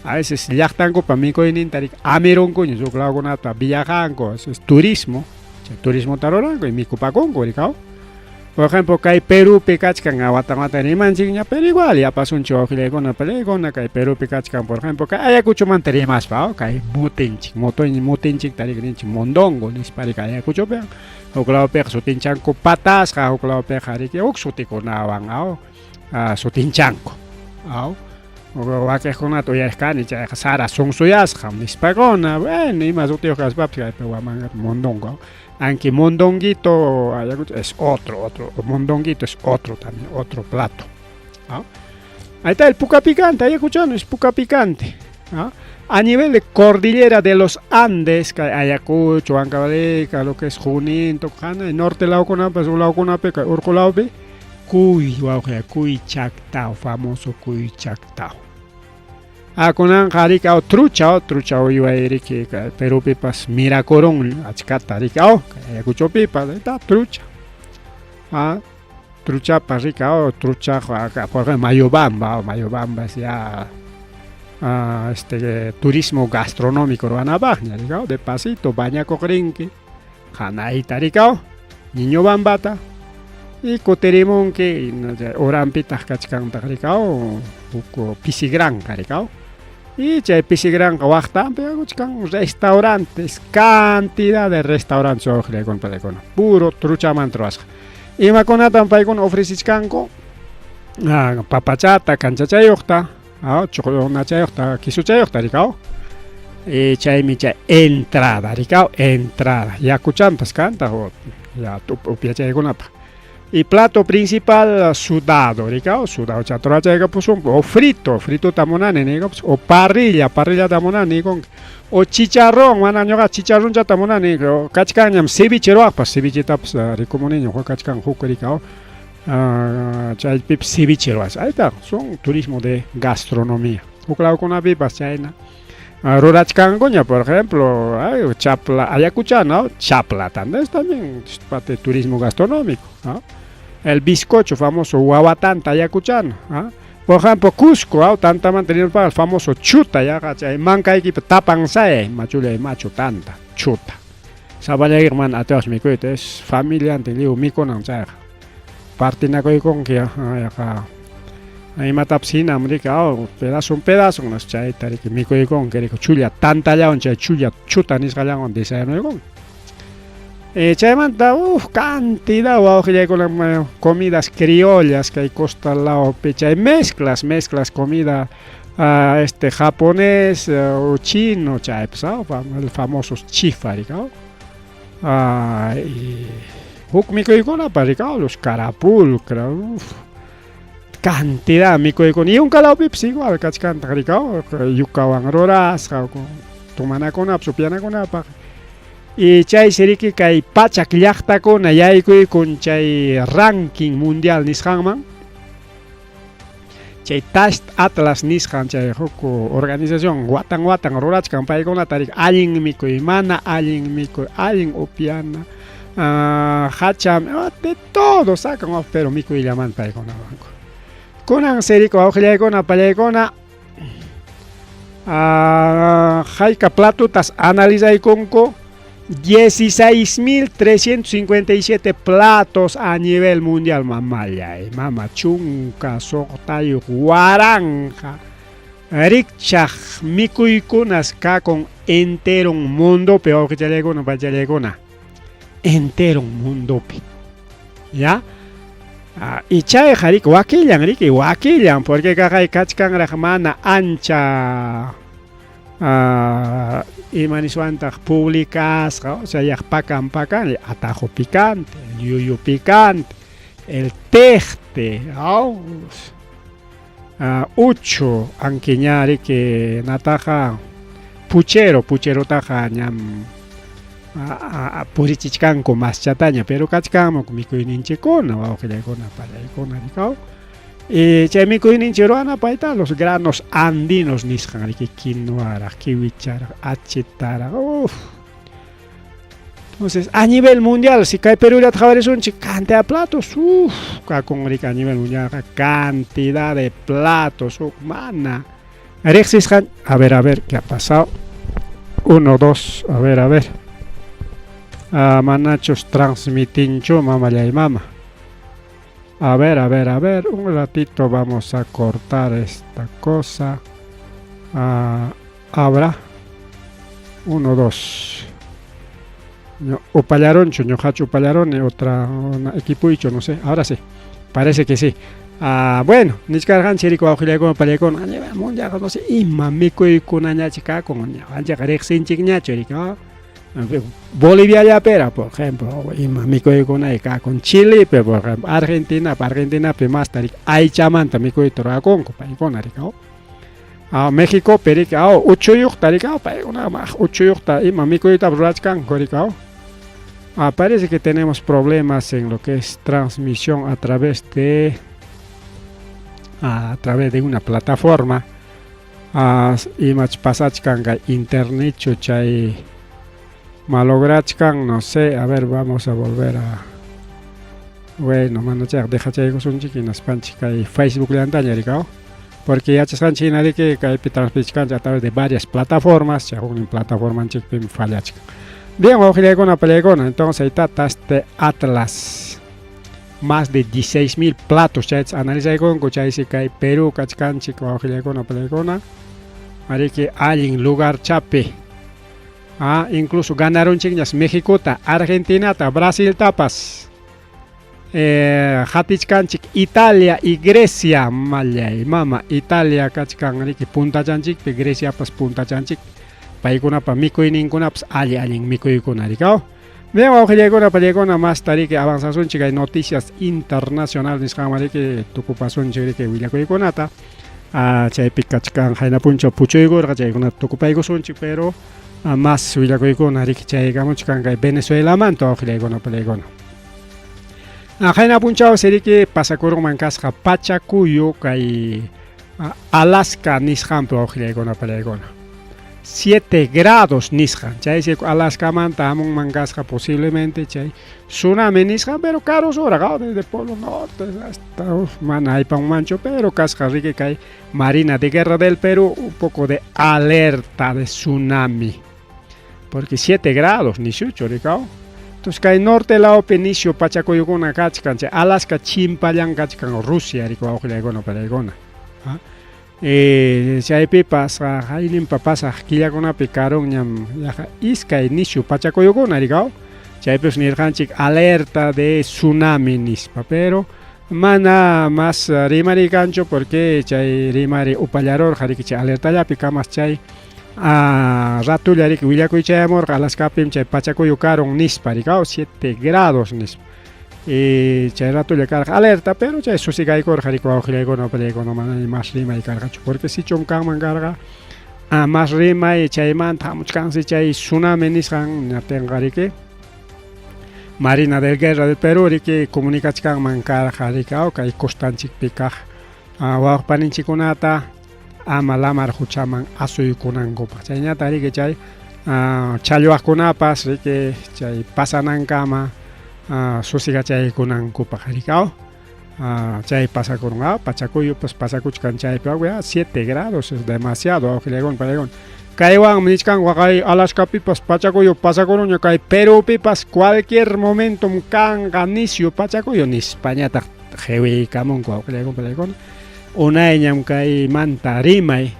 A veces llaqtankupa mikuyninta riki amirunkuña huk lawkunata viajanku, eso es turismo. Chay turismota ruranku y mikupakunku rikaw. Por ejemplo, kay Perúpi kachkan watan watan rimanchikña, pero igual yapasunchik wawqillaykuna pallaykuna kay Perúpi kachkan, por ejemplo, kay Ayacuchomanta rimaspa, kay mutinchik, mutinchikta riki ninchik mondongo nispa riki Ayacuchopiqa, huk lawpiqa sutinchanku patasqa, huk lawpiqa riki huk sutikunawan aw sutinchanku, aw. Wakiqkunata uyariq kani chayqa sara sunsuyasqam nispakuna, bueno, ima sutiyuq kaspapis kaypi Huamangapi mondongo. Aunque mondonguito Ayacucho es otro, otro, mondonguito es otro también, otro plato. ¿No? Ahí está el puca picante, ayacuchano es puca picante. ¿No? A nivel de cordillera de los Andes, Ayacucho, Huancavelica, lo que es Junín, Tocana, el norte lawkunapas, lawkunapiqa, urqu lawpi, cuy, wawqi, cuy chactao, famoso cuy chactao. Ah, kunanqa riki aw trucha, trucha uyway riki Perúpipas mirakurun achkata riki aw Ayacuchopipas, ahí está trucha. Ah, truchapas riki aw trucha por ejemplo Mayobamba, Mayobamba es ya turismo gastronómico ruwanapaqña riki de pasito bañakuq rinki hanayta riki aw Niñobambata y kutirimunki uranpitaq kachkantaq riki aw huk pisigranqa riki aw y chay pisigranqa waqtanpi kuchkan restaurantes, cantidad de restaurantes wawqillaykuna pallaykuna puro truchamanta ruwasqa. Imakunatam paykuna ofrecichkanku? Papachata, kanchachayuqta, chuqunachayuqta, quisuchayuqta riki aw. Y chaymi chay entrada riki aw, entrada yakuchampas kantaq ya upyachaykunapaq. Y plato principal sudado riki aw, sudado chaturachaykapusunku o frito, fritota munani niykupas o parrilla, parrillata munani niykunki o chicharrón, mana ñuqa chicharronchata munani kachkanñam ceviche ruwaqpas, cevichetapas rikumuniña kachkan huk riki aw chaypipas ceviche ruwasqa. Ahí está, son turismo de gastronomía. Huk lawkunapipas chayna rurachkankuña, por ejemplo, ay, chapla, ayacuchano, chapla tanta, es también parte de turismo gastronómico, ¿no? El bizcocho famoso wawa tanta ayacuchano, ¿ah? Por ejemplo, Cusco, ¿ah? Tantamanta el famoso chuta, ya, chay mankaykipa tapan say, machullay machu tanta, chuta. Sapallaykiqa mana atiwaqchu mikuyta, es familiantin lliw mikunan chayqa. Partinakuykunki yaqa. Imatapas hinam riki, pedazon pedazon chayta riki mikuykunki riki chulla tantallawan chay chulla chuta nisqallanwan desayunaykunki. Chaymanta uff cantidad wawqillaykuna comidas criollas kay costa lawpi chay mezclas, mezclas comida japonés o chino chaypas el famosos chifa riki y huk mikuykunapa riki los carapulcra, uff cantidad mikuykuna y yunka lawpipas igual kachkantaq riki yukawan rurasqa tomanakunapaq upyanakunapaq. Y chaysi riki kay pachak llaqtakuna yaykuykun chay ranking mundial nisqanman, chay Taste Atlas nisqan chay huk organización watan watan rurachkan paykunata riki allin mikuy, mana allin mikuy, allin upyana, hacha, de todo sacan, pero mikuyllamanta paykuna ruranku. Kunan riki wawqillaykuna pallaykuna hayka platotas analizaykunku 16.357 platos a nivel mundial, mamallay, mama 16,000 rikchaq mikuykunas kakun entero mundopi wawqichallaykuna pachallaykuna, entero mundopi, ya. Y chayqa riki wakillan riki wakillan porque kaqay kachkanraq mana ancha ima niswantaq publicasqa, o sea yaq pakan pakan atajo picante, el yuyu picante, el tejte, uchu ankiña riki nataqa puchero, pucherotaqa ñam purichichkanku maschataña, pero kachkanmi mikuyninchikkuna wawqillaykuna pallaykuna rikaw. Y chay mikuyninchik ruwana payta los granos andinos nisqan riki quinoaraq, kiwicharaq, achitaraq, uff. Entonces, a nivel mundial, si kay Perú llata qhawarisunchik cantidad de platos, uff, kakun riki a nivel mundial cantidad de platos, mana riqsisqan. A ver, ¿qué ha pasado? 1, 2, a ver, a ver. Manachus transmitinchu, mamallay mama. A ver, a ver, a ver, un ratito vamos a cortar esta cosa. Habrá 1, 2. No, upallaronchu, ñuqachu upallaroni, otra una equipuychu, no sé, ahora sí, parece que sí. Bueno, nichkarqanchik riki wawqillaykuna pallaykuna, a nivel mundial, no sé, ima mikuykunañachi kakun, anchaqa riqsinchikñachu riki, Boliviallapera, por ejemplo, ima mikuykuna kakun, Chilepi, por ejemplo, Argentina, Argentinapi masta riki aychamanta mikuyta rurakunku paykuna riki, Méxicopi riki, uchuyuqta riki, paykuna uchuyuqta ima mikuytapas rurachkanku riki. Parece que tenemos problemas en lo que es transmisión a través de una plataforma. Imach pasachkan kay internetchu chay malograchkan, no sé, a ver, vamos a volver a. Bueno, mana chayqa dejachaykusunchik hinaspanchik kay Facebook llantaña riki, porque yachasqanchik hina riki kaypi transmitichkanchik a través de varias plataformas, chay huknin plataformanchikpimi fallachkan. Bien, wawqillaykuna pallaykuna, entonces ahí está Taste Atlas. Más de 16.000 platos chayta analizaykunku, chaysi kay Perú kachkanchik wawqillaykuna pallaykuna. Ariki allin lugar chapi. Incluso ganarunchikñas Mexicota, Argentinata, Brasiltapas. Hatichkanchik Italia y Grecia, mallay mama, Italia kachkan riki puntachanchikpi, Greciapas puntachanchik. Paykunapa mikuyninkunapas alli allin mikuykuna rikaw. Bien, wawqillaykuna pallaykuna, más riki avanzasunchik kay noticias internacional nisqanman riki tukupasunchik riki willakuykunata. Chaypi kachkan qayna punchaw puchuykurqa chaykunata tukupaykusunchik, pero más willakuykuna riki chaykamuchkan kay Venezuelamanta wawqillaykuna pallaykuna. Qayna punchaw riki pasakurunman kasqa pachakuyu kay Alaska nisqanpi wawqillaykuna pallaykuna. 7 grados nisqan chaysi Alaskamanta hamunman kasqa posiblemente chay tsunami nisqan, pero karusuraq desde Polo Norte hasta, uf, mana aypanmanchu, pero kasqa riki kay Marina de Guerra del Perú un poco de alerta de tsunami porque 7 grados nishuchu rikaw. Entonces kay norte lawpi nishu pachakuyukuna kachkan chay Alaska chimpallan kachkan Rusia riki wawqillaykuna pallaykuna. Chaypipas hayninpa pasaq killakunapi karunñam yaqa iskay nisyu pachakuyukuna rikaw. Chaypis nirqanchik alerta de tsunami nispa, pero mana mas rimarikanchu porque chay rimari upallarurqa riki chay alertallapi kamas chay ratulla riki willakuy chayamurqa Alaskapim chay pachakuyu karun nispa rikaw 7 grados nispa. Y chay ratulla karqa alerta, pero chay susigaykurqa riki wawqillaykuna upallaykuna manaña mas rimay karqachu porque sichum kanman karqa mas rimay chaymanta hamuchkansi chay tsunami nisqan ñatinqa riki Marina del Guerra del Perú riki comunicachkanman karqa riki kay costanchikpi kaq wawqpaninchikkunata ama lamar huchaman asuykunankupaq chayñata riki chay challwaqkunapas riki chay pasanankama susigachaykunankupaq riki chay pasakurun pachakuyupas pasakuchkan chaypi 7 grados es demasiado wawqillaykuna pallaykuna kaywanmi nichkanku waqay Alaskapipas pachakuyu pasakuruña kay Perupipas cualquier momentum kanqa nisyu pachakuyu nispañataq qiwiykamunku wawqillaykuna pallaykuna unayñam kaymanta rimay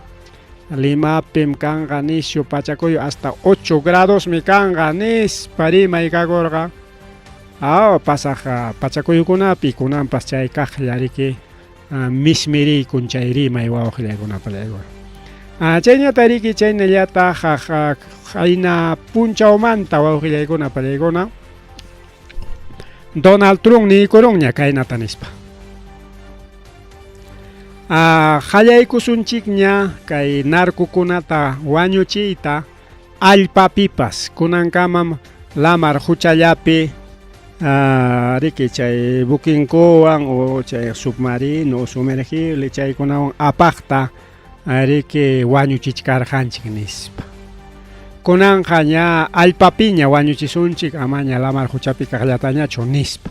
Limapim kanqa nisyu pachakuyu hasta 8 gradosmi kanqa nispa rimay kakurqa pasaq pachakuyukunapi kunanpas chay kaqlla riki mismiriykun chay rimay wawqillaykuna pallaykuna. Chayñata riki chaynallataq qayna punchawmanta wawqillaykuna pallaykuna Donald Trump niykurunña kaynata nispa. Qallaykusunchikña kay narcokunata wañuchiyta allpapipas kunankamam lamar huchallapi riki chay buquinkuwan o chay submarino o sumergible chaykunawan apaqta riki wañuchichkarqanchik nispa. Kunanqa ña allpapiña wañuchisunchik amaña lamar huchapi kaqllatañachu nispa.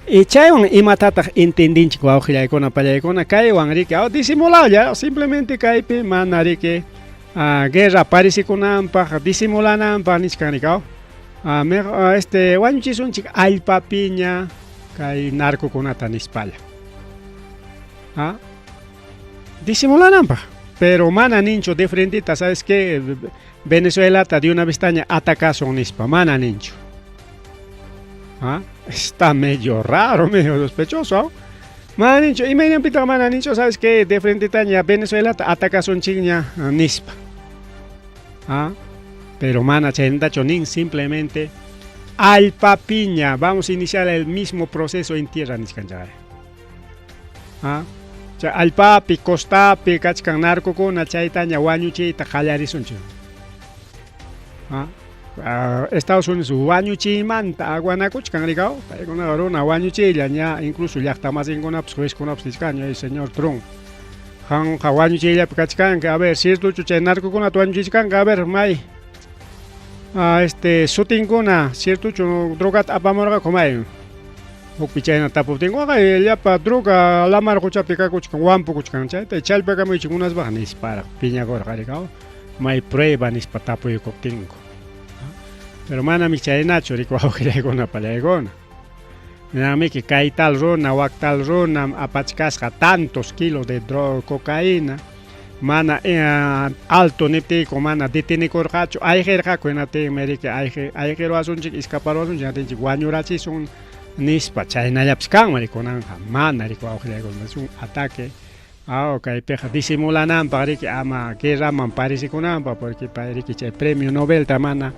Y chaywan imatataq entendinchik wawqillaykuna pallaykuna kaywan riki disimulalla simplemente kaypi mana riki guerra parecikunanpaq disimulananpaq nichkan riki wañuchisunchik allpapiña kay narcokunata nispalla. Disimulananpaq, pero mana ninchu de frentita, ¿sabes qué? Venezuelata de una vez taña atacasun nispa, mana ninchu. Está medio raro, medio sospechoso. Mana ninchu, imaynanpitaq mana ninchu, ¿sabes qué? De frentitaña Venezuelata atacasunchikña nispa. Pero mana chaynatachu nin, simplemente allpapiña, vamos a iniciar el mismo proceso en tierra nichkan chay. Chay allpapi, costapi kachkan narcokuna chaytaña wañuchiyta qallarisunchik. Estados Unidos wañuchiymanta aguanakuchkan rikaw, paykunaqa runa wañuchiylla ña incluso llaqtamasinkunapas juezkunapas nichkanña, ey señor Trump, qamqa wañuchiyllapi kachkanki, a ver, ciertochu chay narcokunata wañuchichkanki, a ver, may sutinkuna, ciertochu drogata apamurqaku may. Hukpi chayna tapuptin, waqay llapa droga lamar quchapi kakuchkan, wampukuchkan, chayta challpakamuychik munaspaqa nisparaq piñakurqa rikaw, may prueba nispa tapuykuptinku. Pero manami chaynachu riki wawqillaykuna pallaykuna. Ninamiki kay tal runa, wak tal runa apachkasqa tantos kilos de droga, cocaína, mana alto niptiyku mana detenikurqachu, ayqirqaku hinaptinmi riki ayqiruwasunchik, escaparuwasunchik, hinaptinchik wañurachisun nispa chaynallapas kanman riki kunanqa mana riki wawqillaykuna, es un ataque kaypiqa disimulananpaq riki ama guerraman parecikunanpaq porque pay riki chay premio Nobelta mana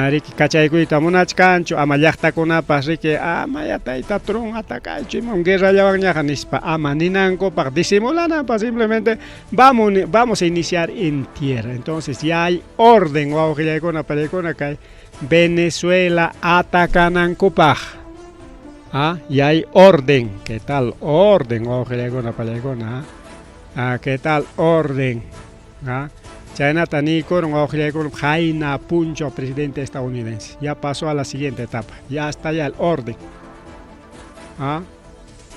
riki kachaykuyta munachkanchu, ama llaqtakunapas riki amaya tayta Trump atacaychu imam guerrallawanñaqa nispa ama ninankupaq disimulananpaq simplemente vamos a iniciar en tierra. Entonces ya hay orden wawqillaykuna pallaykuna kay Venezuela atacanankupaq. Ya hay orden. ¿Qué tal orden wawqillaykuna pallaykuna? ¿Qué tal orden? Chaynata niykurun wawqillaykuna qayna punchaw presidente estadounidense. Ya pasó a la siguiente etapa. Ya está ya el orden.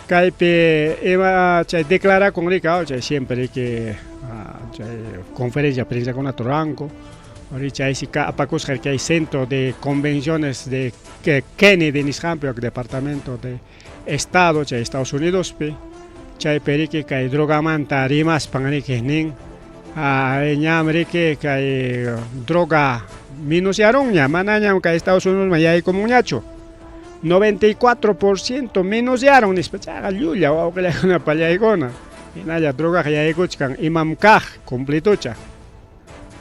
Kaypi ima chay declarakun riki chay siempre riki chay conferencia prensakunata ruranku. Chaysi apakusqa que hay centro de convenciones de Kennedy nisqanpi departamento de Estado chay Estados Unidospi. Chaypi riki kay drogamanta rimaspan riki nin ñam riki kay droga minusyarunña, manañam kay Estados Unidosman yaykumunñachu. 94% minusyarun nispa, chayqa llulla wawqillaykuna pallaykuna. Hinalla drogaqa yaykuchkan imam kaq completocha.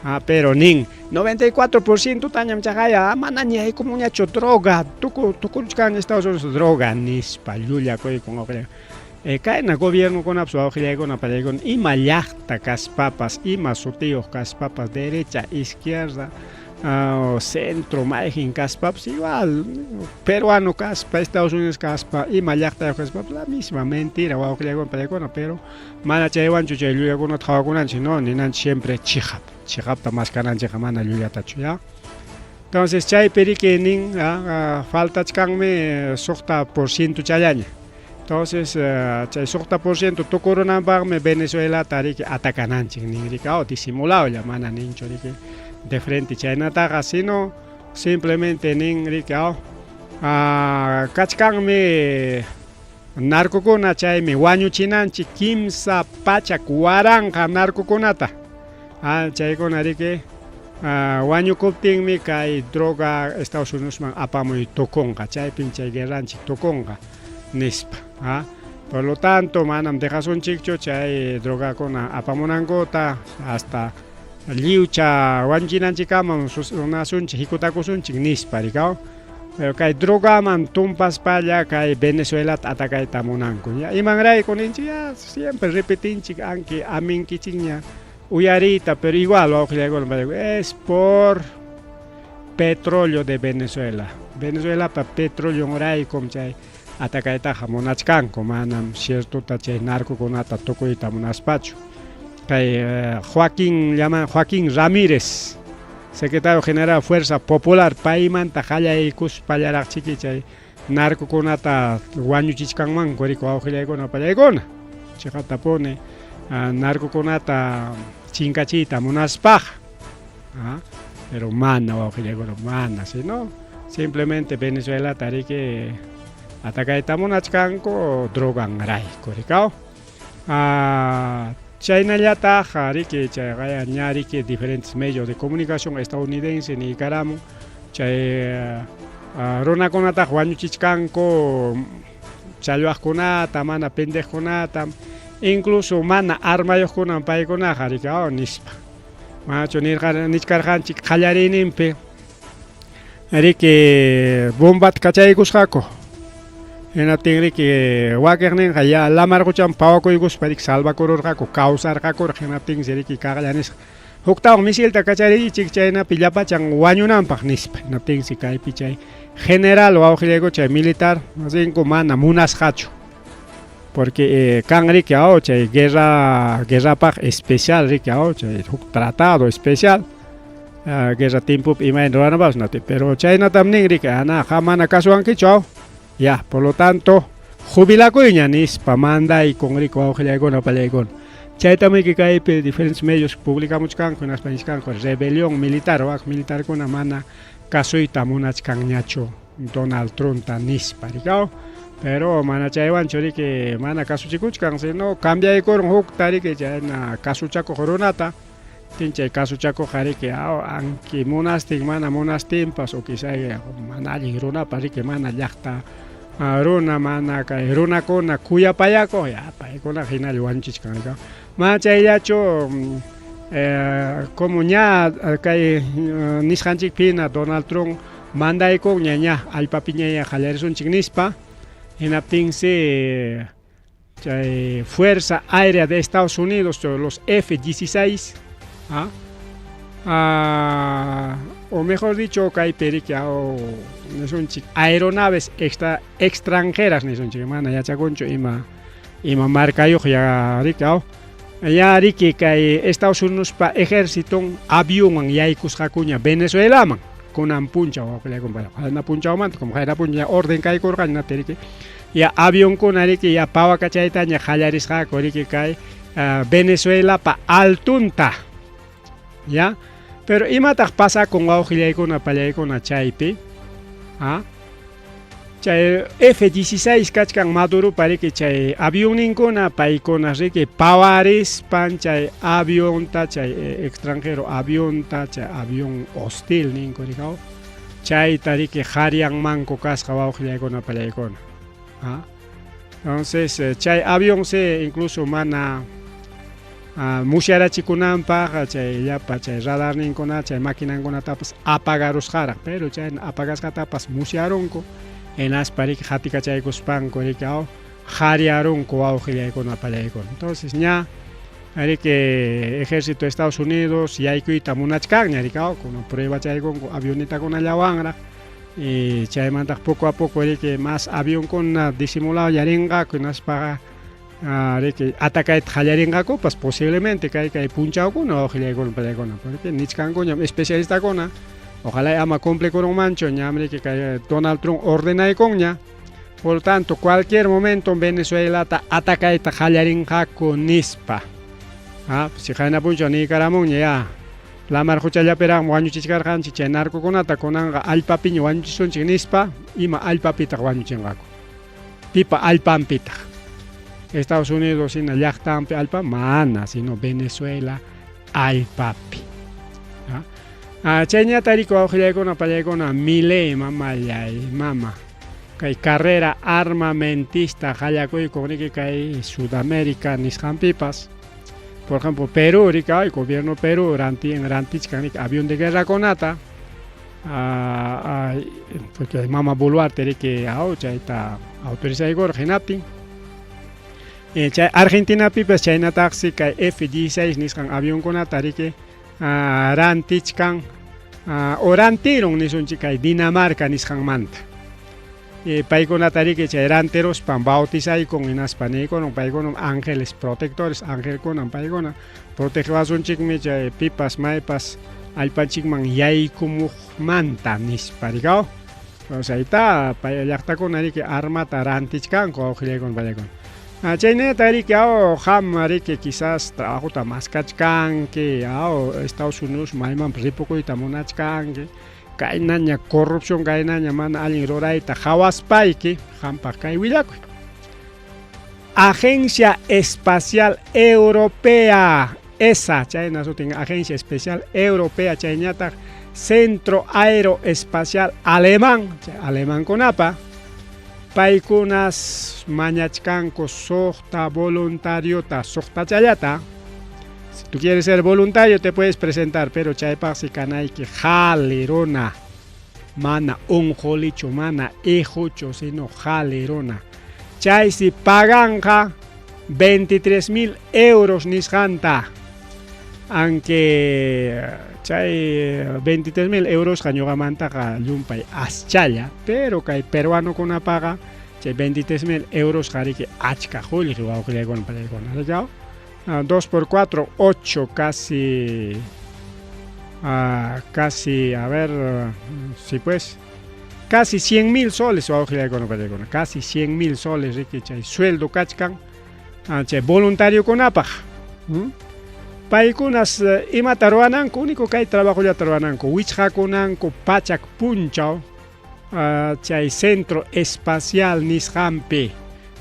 Ah, pero nin 94% tañam chaqaya manaña yaykumunñachu droga, tuku tukuchkan Estados Unidos droga nispa llullakuykun wawqillay. Kayna gobiernokunapas wawqillaykuna pallaykuna ima llaqta kaspapas, ima sutiyuq kaspapas, derecha, izquierda, centro, mayqin kaspapas igual, peruano kaspa, Estados Unidos kaspa, ima llaqtayuq kaspapas la misma mentira wawqillaykuna pallaykuna, pero mana chaywanchu chay llullakunata qhawakunanchik, no, ninanchik siempre chiqap, chiqapta maskananchikqa mana llullatachu, ya. Entonces chaypi riki nin faltachkanmi 6% challaña. Entonces chay 6% tukurunanpaqmi Venezuelata riki atacananchik nin riki, disimulawlla mana ninchu riki de frente chaynataqa, sino simplemente nin riki, kachkanmi narcokuna, chaymi wañuchinanchik 300,000 narcokunata. Chaykuna riki wañukuptinmi kay droga Estados Unidosman apamuy tukunqa, chaypin chay guerranchik tukunqa nispa. Por lo tanto, manam dejasunchikchu chay drogakuna apamunankuta hasta lliwcha wañuchinanchikkamam runasunchik hikutakusunchik nispa rikaw. Pero kay drogaman tumpaspalla kay Venezuelata atakayta munanku. Ya imanrayku ninchik, ya siempre repetinchik anki aminkichikña uyariyta, pero igual wawqillaykuna es por petróleo de Venezuela. Venezuelapa petroleonraykum chay atakaytaqa munachkanku, manam ciertota chay narcokunata tukuyta munaspachu. Kay Joaquín llaman Joaquín Ramírez, secretario general Fuerza Popular, paymanta qallaykuspallaraqchiki chay narcokunata wañuchichkanmanku riki wawqillaykuna pallaykuna. Chiqaptapuni narcokunata chinkachiyta munaspaqa. Pero mana wawqillaykuna mana, sino simplemente Venezuelata riki atakayta munachkanku droganrayku rikaw. Chaynallataq riki chayqa ña riki diferentes medios de comunicación estadounidense niykaramun chay runakunataq wañuchichkanku challwaqkunata, mana pendeqkunata, incluso mana armayuqkunam paykunaqa riki nispa. Manachu nichkarqanchik qallariyninpi riki bombata kachaykusqaku. Hinaptin riki wakiqninqa ya lamar quchaman pawakuykuspa riki salvakururqaku, kawsarqakuraq, hinaptinsi riki kaqlla nisqa huktawan misilta kachariychik chaynapi llapachan wañunanpaq nispa. Hinaptinsi kaypi chay general wawqillayku chay militar rinku mana munasqachu. Porque kan riki chay guerrapaq especial riki chay huk tratado especial guerra tiempopi imayna ruwanapaqpas nati, pero chaynatam nin riki ana qam mana kasuwankichu ya, por lo tanto jubilakuyña nispa mandaykun riki wawqillaykuna pallaykuna. Chaytam riki kaypi diferentes medios publicamuchkanku hinaspa nichkanku rebelión militar wak militarkuna mana kasuyta munachkanñachu Donald Trumpta nispa rikaw. Pero mana chaywanchu riki mana kasuchikuchkan, sino cambiaykurun hukta riki chayna kasuchakuq runata. Tin chay kasuchakuqqa riki anki munastin mana munastinpas o quizá mana allin runapas riki mana llaqta runa mana kay runakuna kuyapayakuq ya paykunaqa hinalla wañuchichkan rikaw. Mana chayllachu como ña kay nisqanchikpina Donald Trump mandaykunña ña allpapiña qallarisunchik nispa, hinaptinsi chay Fuerza Aérea de Estados Unidos, los F-16, o mejor dicho, kaypi riki nisunchik aeronaves extranjeras nisunchik, mana yachakunchu ima markayuq ya riki ya riki kay Estados Unidospa ejérciton avionwan yaykusqakuña Venezuelaman kunan punchaw wawqillaykuna, qayna punchawmanta como qayna punchaw orden kaykurqaña riki ya avionkuna riki ya pawakachaytaña qallarisqaku riki kay Venezuelapa altunta ya. Pero imataq pasakun wawqillaykuna pallaykuna chaypi? Chay F-16 kachkan Maduropa riki chay avionninkuna, paykuna riki pawarispan chay avionta, chay extranjero avionta, chay avión hostil ninku rikaw, chayta riki qarianmanku kasqa wawqillaykuna pallaykuna. ¿Ah? Entonces, chay avión se incluso mana musyarachikunanpaq chay llapa chay radarninkuna chay maquinankunatapas apagarusqaraq, pero chay apagasqatapas musyarunku, hinaspa riki qatikachaykuspanku riki aw qariarunku wawqillaykuna pallaykuna. Entonces ña riki ejército de Estados Unidos yaykuyta munachkanña riki aw kunan pruebachaykunku avionetakunallawanraq. Y chaymantaq poco a poco riki más avionkuna disimulado yarinqaku, hinaspaqa riki atacayta qallarinqakupas posiblemente kay kay punchawkuna wawqillaykuna pallaykuna, porque nichkankuñam especialistakuna, ojalá ama cumplikurunmanchu, ñam riki kay Donald Trump ordenaykunña, por tanto cualquier momento Venezuelata atacayta qallarinqaku nispa. Si qayna punchaw niykaramunña ya lamar quchallapiraqmi wañuchichkarqanchik chay narcokunata, kunanqa allpapiña wañuchisunchik nispa, ima allpapitaq wañuchinqaku? Pipa allpanpitaq? Estados Unidos hina llaqtanpi allpa? Mana, sino Venezuela allpapi. Chayñata riki wawqillaykuna pallaykuna, Milei mamallay mama, kay carrera armamentista qallakuykuq riki kay Sudamérica nisqanpipas. Por ejemplo, Perú, riki, ay, gobierno Perú rantichkan riki avión de guerra kunata, porque mama Boluarte riki aw chayta autorizaykurqa hinaptin. Chay Argentinapipas chaynataqsi kay F-16 nisqan avionkunata riki rantichkan, o rantirun nisunchik kay Dinamarca nisqanmanta. Paykunata riki chay rantiruspan bautizaykun, hinaspa niykunun paykunam ángeles protectores, angelkunam paykuna protegewasunchikmi chay pipas maypas allpanchikman yaykumuqmanta nispa rikaw. Entonces ahí está, pay llaqtakuna riki armata rantichkanku wawqillaykuna pallaykuna. Chaynata riki aw qam riki quizás trabajota maskachkanki, aw Estados Unidos maymanpas ripukuyta munachkanki, kaynaña corrupción, kaynaña mana allin rurayta qawaspayki, qampaq kay willakuy. Agencia Espacial Europea, ESA, chayna sutin Agencia Espacial Europea, chayñataq Centro Aeroespacial Alemán, chay alemankunapa, paykunas mañachkanku suqta voluntariota, suqtachallata. Si tú quieres ser voluntario te puedes presentar, pero chaypaqsi kanayki qhali runa, mana unqulichu, mana hijuchu, sino qhali runa. Chaysi paganqa 23.000 euros nisqanta, aunque chay 23.000 euros ñuqamantaqa llumpay aschalla, pero kay peruanokunapaqa chay 23.000 euros riki achka qullqi wawqillaykuna pallaykuna, rikaw? 2 por 4, 8, casi, casi, a ver, si pues, casi 100.000 soles wawqillaykuna pallaykuna, casi 100.000 soles riki chay sueldo kachkan chay voluntariokunapaq. Paykunas imata ruwananku, único kay trabajollata ruwananku, wichqakunanku pachak punchaw chay centro espacial nisqanpi.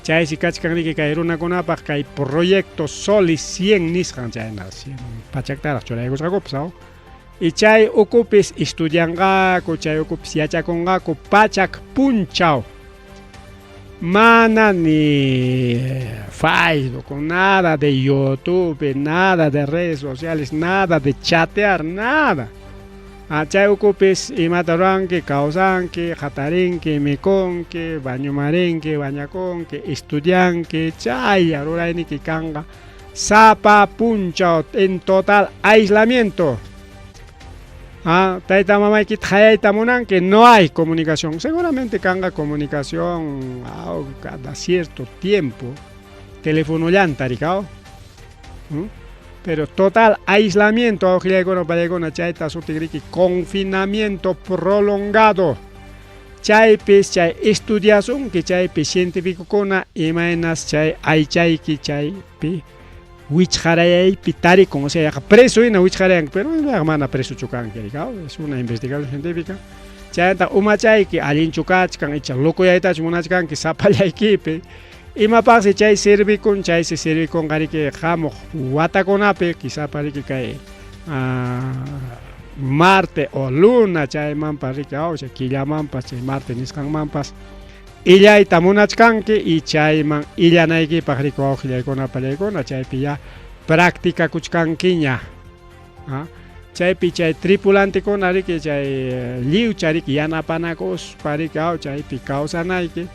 Chaysi kachkan riki kay runakunapaq kay proyecto Solis 100 nisqan, chayna 100 pachaktaraq churaykusqakupas, aw. Y chay ukupis estudianqaku, chay ukupis yachakunqaku pachak punchaw. Mana ni Facebook, nada de YouTube, nada de redes sociales, nada de chatear, nada. Chay ukupis imata ruwanki, kawsanki, qatarinki, mikunki, bañumarinki, bañakunki, estudianki, chaylla rurayniki kanqa sapa punchaw en total aislamiento. Tayta mamaykita qayayta munanki, no hay comunicación. Seguramente kanqa comunicación cada cierto tiempo, telefonollanta rikaw. Pero total aislamiento, wawqillaykuna pallaykuna, chayta sutigriki confinamiento prolongado. Chaypis chay estudiasunki, chaypi cientificokuna imaynas chay aychayki chaypi wichqarayaypi tarikun, o sea, preso hina wichqarayanki, pero mana presochu kanki, rikaw, es una investigación científica. Chaynataq umachayki allinchu kachkan icha locoyaytachu munachkanki sapallaykipi. Imapaqsi chay servikun, chaysi servikunqa riki hamuq watakunapi, quizapa riki kay Marte o Luna chaymanpas riki aw chay killamanpas chay Marte nisqanmanpas illayta munachkanki y chayman illanaykipaq riki wawqillaykuna pallaykuna chaypi ya practicakuchkankiña. Chaypi chay tripulantekuna riki chay lliwcha riki yanapanakuspa riki aw chaypi kawsanayki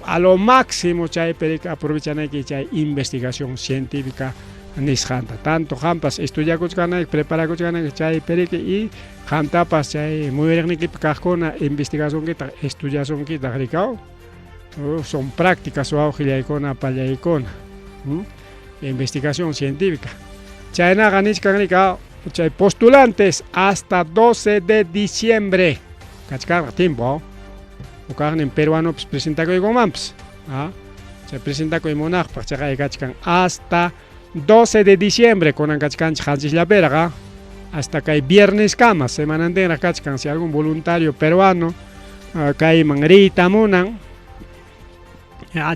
a lo máximo chaypi riki aprovechanayki chay investigación científica nisqanta tanto qampas estudiakuchkanayki preparakuchkanayki chaypi riki y qamtapas chay muyuriqniykipi kaqkuna investigasunkitaq estudiasunkitaq riki aw son prácticas wawqillaykuna pallaykuna investigación científica. Chaynaqa nichkan rika chay postulantes hasta 12 de diciembre kachkarqa tiempo hukaqnin peruanopas presentakuykunmanpas chay presentakuy munaqpaq chaqay kachkan hasta 12 de diciembre kunan kachkanchik qanchisllapiraq hasta kay vierneskama semanantinraq kachkan si algún voluntario peruano kayman riyta munan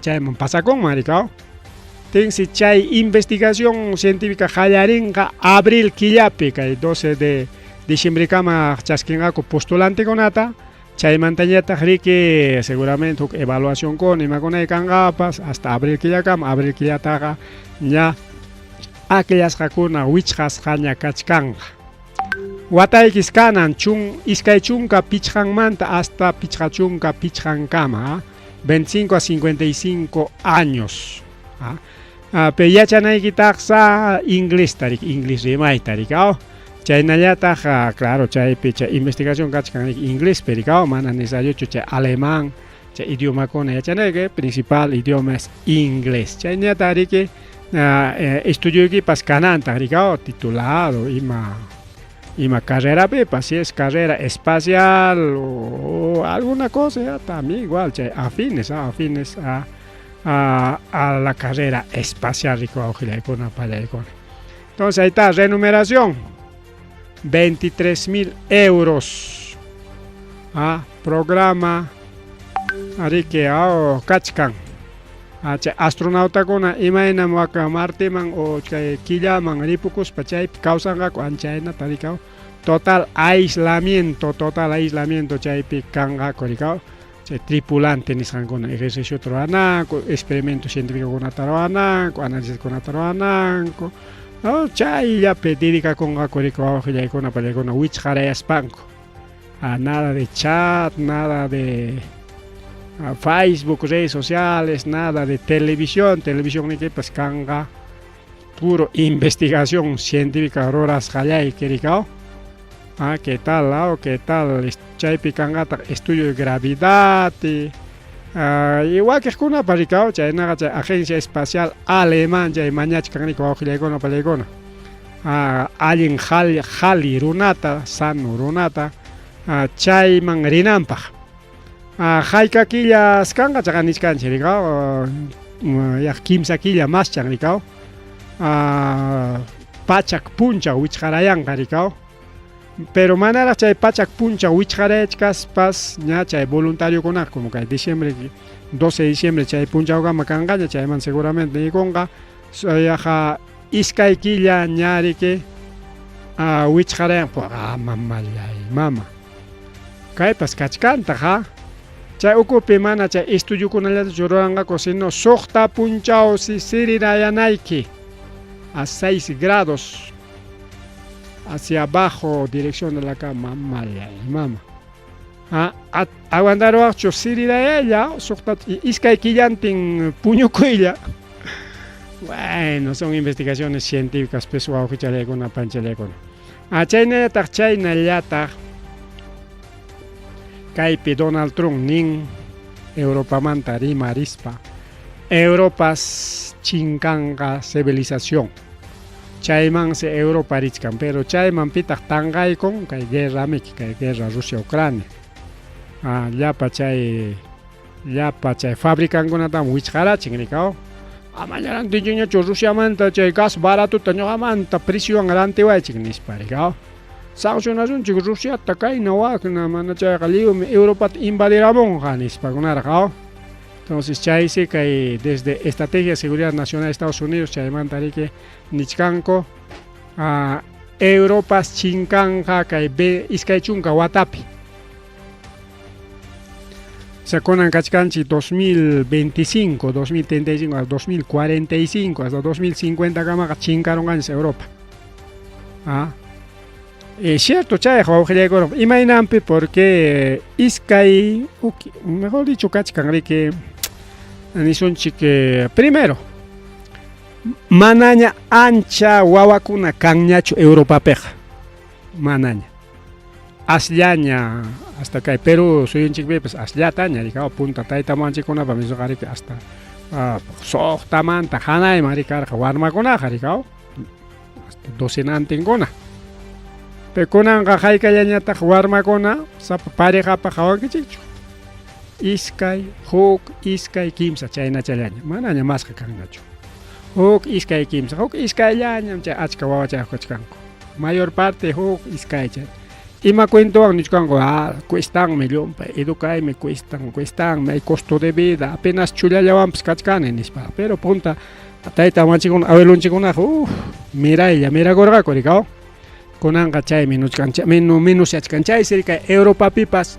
chayman pasakunman rikaw. Tinsi chay investigación científica qallarinqa abril killapi kay 12 de diciembrekama chaskinqaku postulantekunata chaymantañataq riki seguramente huk evaluación kuna imakuna kanqapas hasta abril killakama abril killataqa ña akllasqakuna wichqasqaña kachkanqa. Wataykis kanan chun iskay chunka pichqanmanta hasta pichqa chunka pichqankama 25 a 55 años. Pero yachanaykitaqsa inglés tarik, inglés rimayta rikaw. Chaynallataq, claro, chaypi chay investigación kachkan inglés perikaw, mana necesariochu chay alemán, chay idiomakuna yachanayki, principal idioma es inglés. Chaynata riki estudioykipas kanantaq rikaw, titulado ima ima carrerapipas, si es carrera espacial o alguna cosa, ya también igual, chay afines, afines a la carrera espacial rico wawqillaykuna pallaykuna. Entonces ahí está, remuneración, 23.000 euros. Programa ariki kachkan. Chay astronautakuna imaynam waka Marteman o chay killaman ripukuspa chaypi kawsanqaku anchaynata rikaw. Total aislamiento chaypi kanqaku rikaw. Chay tripulante nisqankuna ejercicio ruwananku, experimento científicokunata ruwananku, análisiskunata ruwananku. Chayllapi dedicakunqaku rikaw wawqillaykuna pallaykuna wichqarayaspanku. Nada de chat, nada de Facebook, redes sociales, nada de televisión, televisión nikipas kanqa puro investigación científica rurasqallayki rikaw. ¿Qué tal? ¿Qué tal? Chaypi kanqataq estudio de gravedad y wakiqkunapa rikaw chaynaqa chay agencia espacial alemán chay mañachkan rikaw wawqillaykuna pallaykuna. Allin qhali runata, sano runata chayman rinanpaq. Hayka killas kanqa chaqa nichkanchik rikaw, yaq kimsa killa maschan rikaw. Pachak punchaw wichqarayanqa rikaw. Pero manaraq chay pachak punchaw wichqarayachkaspas ña chay voluntariokunaqa como kay diciembre 12 de diciembre chay punchawkama kanqaña chayman seguramente niykunqa yaqa iskay killa ña riki wichqarayan mamallay mama. Kaypas kachkantaq chay ukupi mana chay estudiokunallatachu ruranqaku sino suqta punchawsi sirirayanayki a 6 grados hacia abajo, dirección de la cama, mamallay mama. Aguantaruwaqchu sirirayalla suqta iskay killantin puñukuylla. Bueno, son investigaciones científicas, pues wawqichallaykuna panchallaykuna. Chaynallataq chaynallataq kaypi Donald Trump nin Europamanta rimarispa Europas chinkanqa civilización. Chaymansi Europa richkan, pero chayman pitaq tanqaykun kay guerra miki, kay guerra Rusia-Ucrania. Llapa chay fabricankunatam wichqarachin rikaw. Amaña rantichiñachu Rusiamanta chay gas baratota ñuqamanta preciowan rantiwaychik nispa rikaw. Sancionasunchik Rusiata kayna wakna, mana chayqa lliwmi Europata invadiramunqa nispakunarqa. Entonces chaysi kay desde Estrategia de Seguridad Nacional de Estados Unidos chaymanta riki nichkanku Europas chinkanqa kay 20 watapi. O sea, kunan kachkanchik 2025, 2035, hasta 2045, hasta 2050 kamaqa chinkarunqanchis Europa. Cierto, chayqa wawqillaykuna, imaynanpi porque iskay, mejor dicho, kachkan riki nisunchik primero, manaña ancha wawakuna kanñachu Europapiqa, manaña. Asllaña, hasta kay Perú suyunchikpipas asllataña, rikaw punta tayta mamanchikkunapa misuqa riki hasta suqtamanta hanayman rikarqa warmakunaqa rikaw hasta docenantinkuna. Pero kunanqa haykallañataq warmakuna sapa parejapaq qawankichikchu. Iskay, huk, iskay, kimsa chaynachallaña, manaña masqa kanñachu. Huk, iskay, kimsa, huk iskayllañam chay achka wawachayuq kachkanku. Mayor parte huk iskaycha. Ima cuentowan nichkanku, cuestanmi llumpay, educaymi cuestan, cuestanmi, hay costo de vida, apenas chullallawanpas kachkani nispa. Pero punta tayta mamanchikkuna, abuelonchikkunaqa, miraylla mirakurqaku rikaw. Kunanqa chay menuchkan, menusyachkan. Chaysi kay Europapipas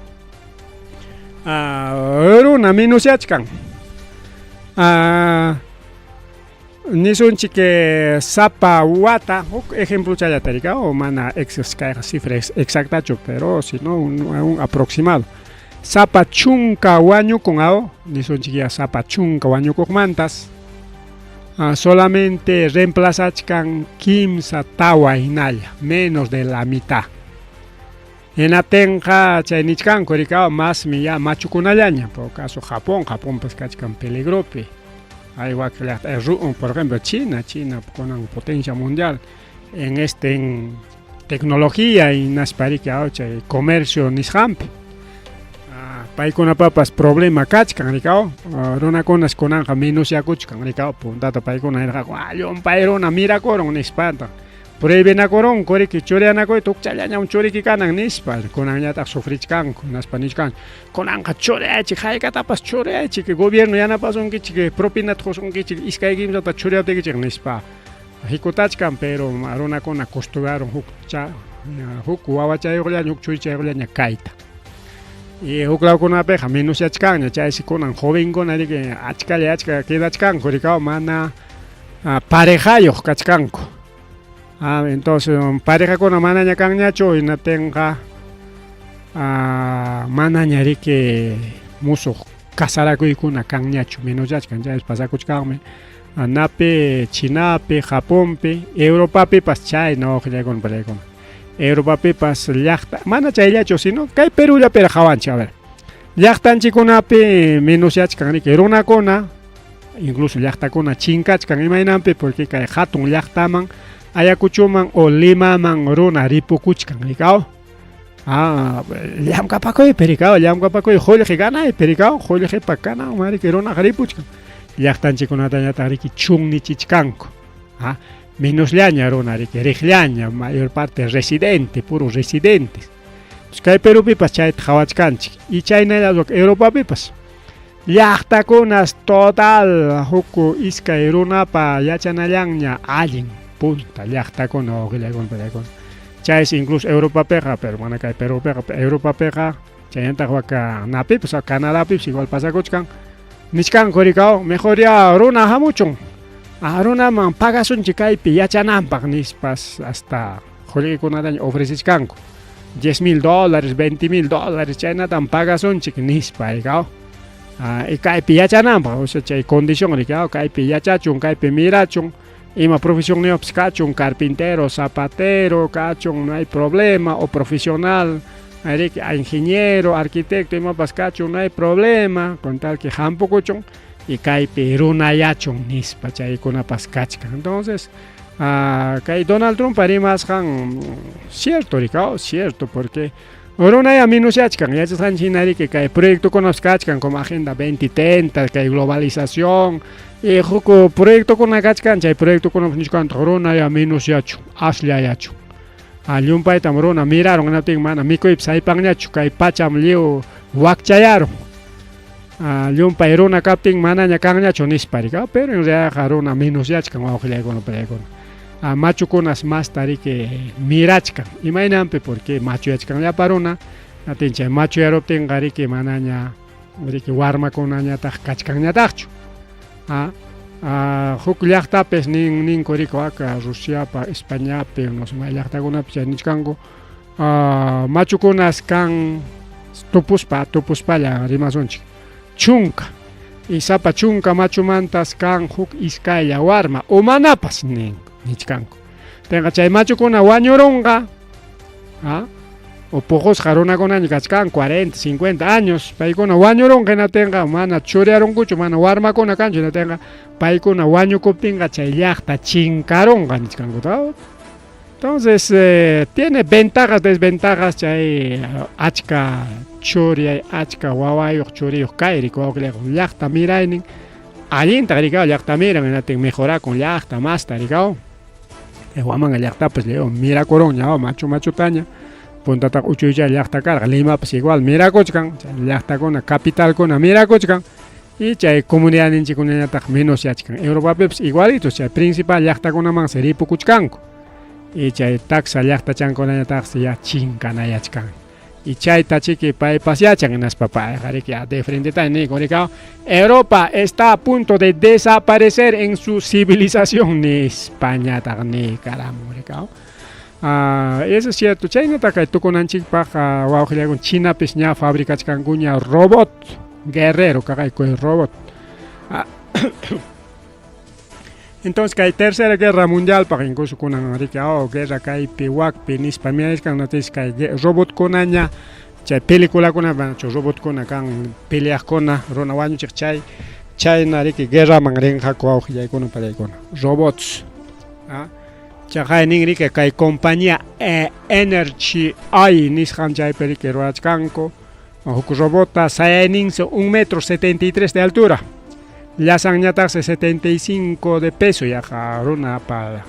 runa menusyachkan. Nisunchik sapa wata, huk ejemplo chayllata rikaw, mana kayqa cifra exactachu, pero sino un aproximado. Sapa chunka wañukun aw, nisunchik ya sapa chunka wañukuqmantas, solamente reemplazachkan kimsa tawa hinalla, menos de la mitad. Hinaptinqa chay nichkanku rikaw masmi ya machukunallaña, por caso Japón, Japón pues kachkan peligropi. Hay wak llaqta, por ejemplo China, China kunan potencia mundial en en tecnología hinaspa riki chay comercio nisqanpi. Paykunapapas problema kachkan rikaw, runakunas kunanqa menosyakuchkan rikaw, puntata paykuna nirqaku, llumpay runa mirakurun nispata. Prohibinakurunku riki churiyanakuy tukchallañam churiki kanan nispa, kunanñataq sufrichkanku, hinaspa nichkanku, kunanqa churiyaychik, haykatapas churiyaychik, gobierno yanapasunkichik, propinata qusunkichik, iskay kimsata churiyaptikichik nispa. Hikutachkan, pero runakuna costuraron huk huk wawachayuqllaña, huk churichayuqllaña kayta. Y huk lawkunapiqa menusyachkanña, chaysi kunan jovenkuna riki achkalla achka quedachkanku rikaw mana parejayuq kachkanku. Entonces parejakuna manaña kanñachu, hinaptinqa manaña riki musuq casarakuykuna kanñachu, menusyachkan, chaypas pasakuchkanmi. Napi, Chinapi, Japonpi, Europapipas chayna wawqillaykuna pariykuna. Europapipas llaqta, mana chayllachu, sino kay Perú llapiraq qawanchik, a ver. Llaqtanchikkunapi menusyachkan riki runakuna, incluso llaqtakuna chinkachkan imaynanpi, porque kay hatun llaqtaman, Ayacuchoman o Limaman runa ripukuchkan rikaw. Llamk'apakuypi rikaw, llamk'apakuy qullqi ganaypi rikaw, qullqipa kananman riki runaqa ripuchkan. Llaqtanchikkunatañataq riki chunnichichkanku. Menosllaña runa riki riqllaña, mayor parte residente, puro residentes. Kay Perúpipas chayta qhawachkanchik y chaynallataq Europapipas. Llaqtakunas total huk iskay runapa yachanallanña allin punta llaqtakuna wawqillaykuna pariykuna. Chaysi incluso Europapiqa, pero mana kay Perúpiqa, Europapiqa chaynataq waka napipas, Canadapipas igual pasakuchkan. Nichkanku rikaw, mejor ya runa hamuchun. Runaman pagasunchik kaypi yachananpaq nispas hasta qullqikunataña ofrecichkanku. $10,000, $20,000 chaynatam pagasunchik nispa rikaw. Y kaypi yachananpaq, o sea chay condición rikaw, kaypi yachachun, kaypi mirachun, ima profesionniyuqpas kachun, carpintero, zapatero kachun, no hay problema, o profesional, riki ingeniero, arquitecto imapas kachun, no hay problema, con tal que hampukuchun y kaypi runayachun nispa chaykunapas kachkan. Entonces, kay Donald Trump rimasqan cierto rikaw, cierto, porque runaya menusyachkan, yachasqanchik hina riki kay proyectokunapas kachkan como Agenda 2030, kay globalización, y huk proyectokuna kachkan, chay proyectokunapas nichkantaq runaya menusyachun, aslla yachun. Llumpaytam runa mirarun hinaptin mana mikuypas aypanñachu kay pacham lliw wakchayarun. Llumpay runa kaptin manaña kanñachu nispa riki. Pero en realidadqa runa menosyachkan wawqillaykuna pallaykuna. Machukunas masta riki mirachkan. Imaynanpi? Porque machuyachkanllapa runa. Hinaptin chay machuyaruptinqa riki manaña riki warmakunañataq kachkanñataqchu. Huk llaqtapis nin ninku riki waka Rusiapa, Españapi, no sé may llaqtakunapi chay nichkanku machukunas kan tupuspa tupuspalla rimasunchik chunka y sapa chunka machumantas kan huk iskaylla warma o manapas nin nichkanku. Tenqa chay machukuna wañurunqa o puqusqa runakunaña kachkan 40, 50 años paykuna wañurunqa hinatinqa mana churiarunkuchu mana warmakuna kanchu hinatinqa paykuna wañukuptinqa chay llaqta chinkarunqa nichkanku. Entonces tiene ventajas, desventajas chay achka churiay, achka wawayuq churiyuq kay riki wawqillayqa llaqta miraynin allinta rikaw llaqta miran hinatin mejorakun llaqta masta rikaw. Huamanga llaqtapas lliw mirakurunña machu machutaña puntataqa uchuycha llaqta karqa Limapas igual mirakuchkan chay llaqtakuna capitalkuna mirakuchkan y chay comunidadninchikkunañataq menosyachkan. Europapipas igualitos chay principal llaqtakunamansi ripukuchkanku y chay taksa llaqtachankunañataqsi ya chinkanayachkan. Y chayta chiki paypas yachan hinaspa payqa riki de frenteta niykun rikaw Europa está a punto de desaparecer en su civilización nispañataq niykaramun rikaw. Eso es cierto. Chaynata kay tukunanchikpaq wawqillaykuna Chinapis ña fabricachkankuña robot guerrero kaqayku robot. Entonces kay tercera guerra mundialpaq incluso kunan riki guerra kaypi wakpi nispa mirachkan noticias kay robotkunaña chay peliculakuna chu robotkuna kan peleaqkuna runa wañuchiq chay chayna riki guerraman rinqaku wawqillaykuna pallaykuna robots. Chaqaynin riki kay compañía Energy AI nisqan chaypi riki ruwachkanku huk robota sayayninsi 1,73 m de altura. Llasanñataqsi 75 de peso yaqa runapa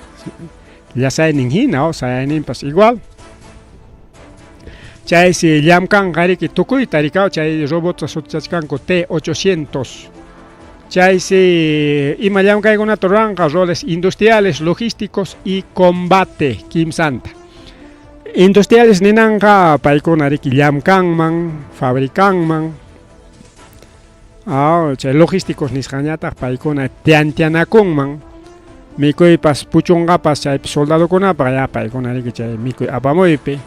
llasaynin hina o sayayninpas igual. Chaysi llamkanqa riki tukuyta rikaw chay robotta sutichachkanku T800. Chaysi ima llamkaykunata ruranqa roles industriales, logísticos y combate kimsanta. Industriales ninanqa paykuna riki llamkanman, fabricanman. Chay logísticos nisqañataq paykuna tiantianakunman mikuypas puchunqapas chaypi soldadokunapaq ya paykuna riki chay mikuy apamuypi.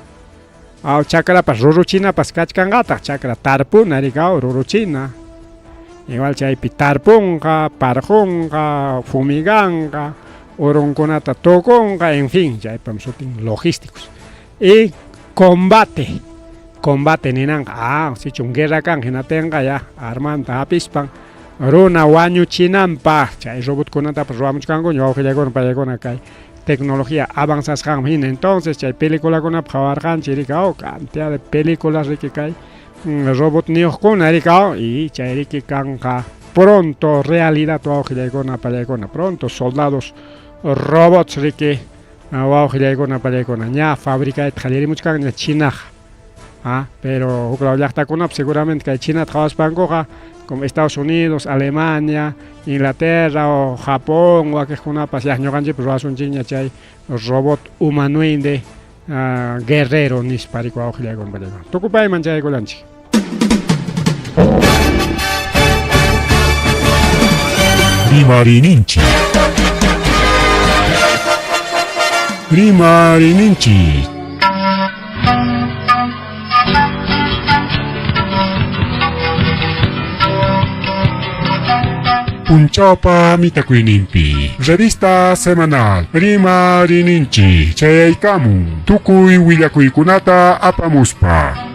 Chakrapas ruruchinapas kachkanqataq chakra tarpuna riki ruruchina. Igual chaypi tarpunqa, parqunqa, fumiganqa, urunkunata tukunqa, en fin, chaypam sutin logísticos. Y combate. Combate ninanqa, sichum guerra kan hinatinqa ya armanta hapispan runa wañuchinanpaq chay robotkunatapas ruwamuchkankuña wawqillaykuna pallaykuna kay tecnología avanzasqanman hina. Entonces chay peliculakunapi qhawarqanchik riki cantidad de películas riki kay robotniyuqkuna riki y chay riki kanqa pronto realidad wawqillaykuna pallaykuna pronto soldados robots riki wawqillaykuna pallaykuna ña fabricayta qallarimuchkanña Chinaqa. Pero huk law llaqtakunapi seguramente kay Chinata qhawaspankuqa como Estados Unidos, Alemania, Inglaterra o Japón wakiqkunapas ya ñuqanchikpas ruwasunchikña chay robot humanoide guerrero nispa riki wawqillaykuna pallaykuna. Tukupayman chayaykullanchik. Rimariyninchik. Rimariyninchik. Punchawpa mitakuyninpi. Revista semanal Rimariyninchik chayaykamun tukuy willakuykunata apamuspa.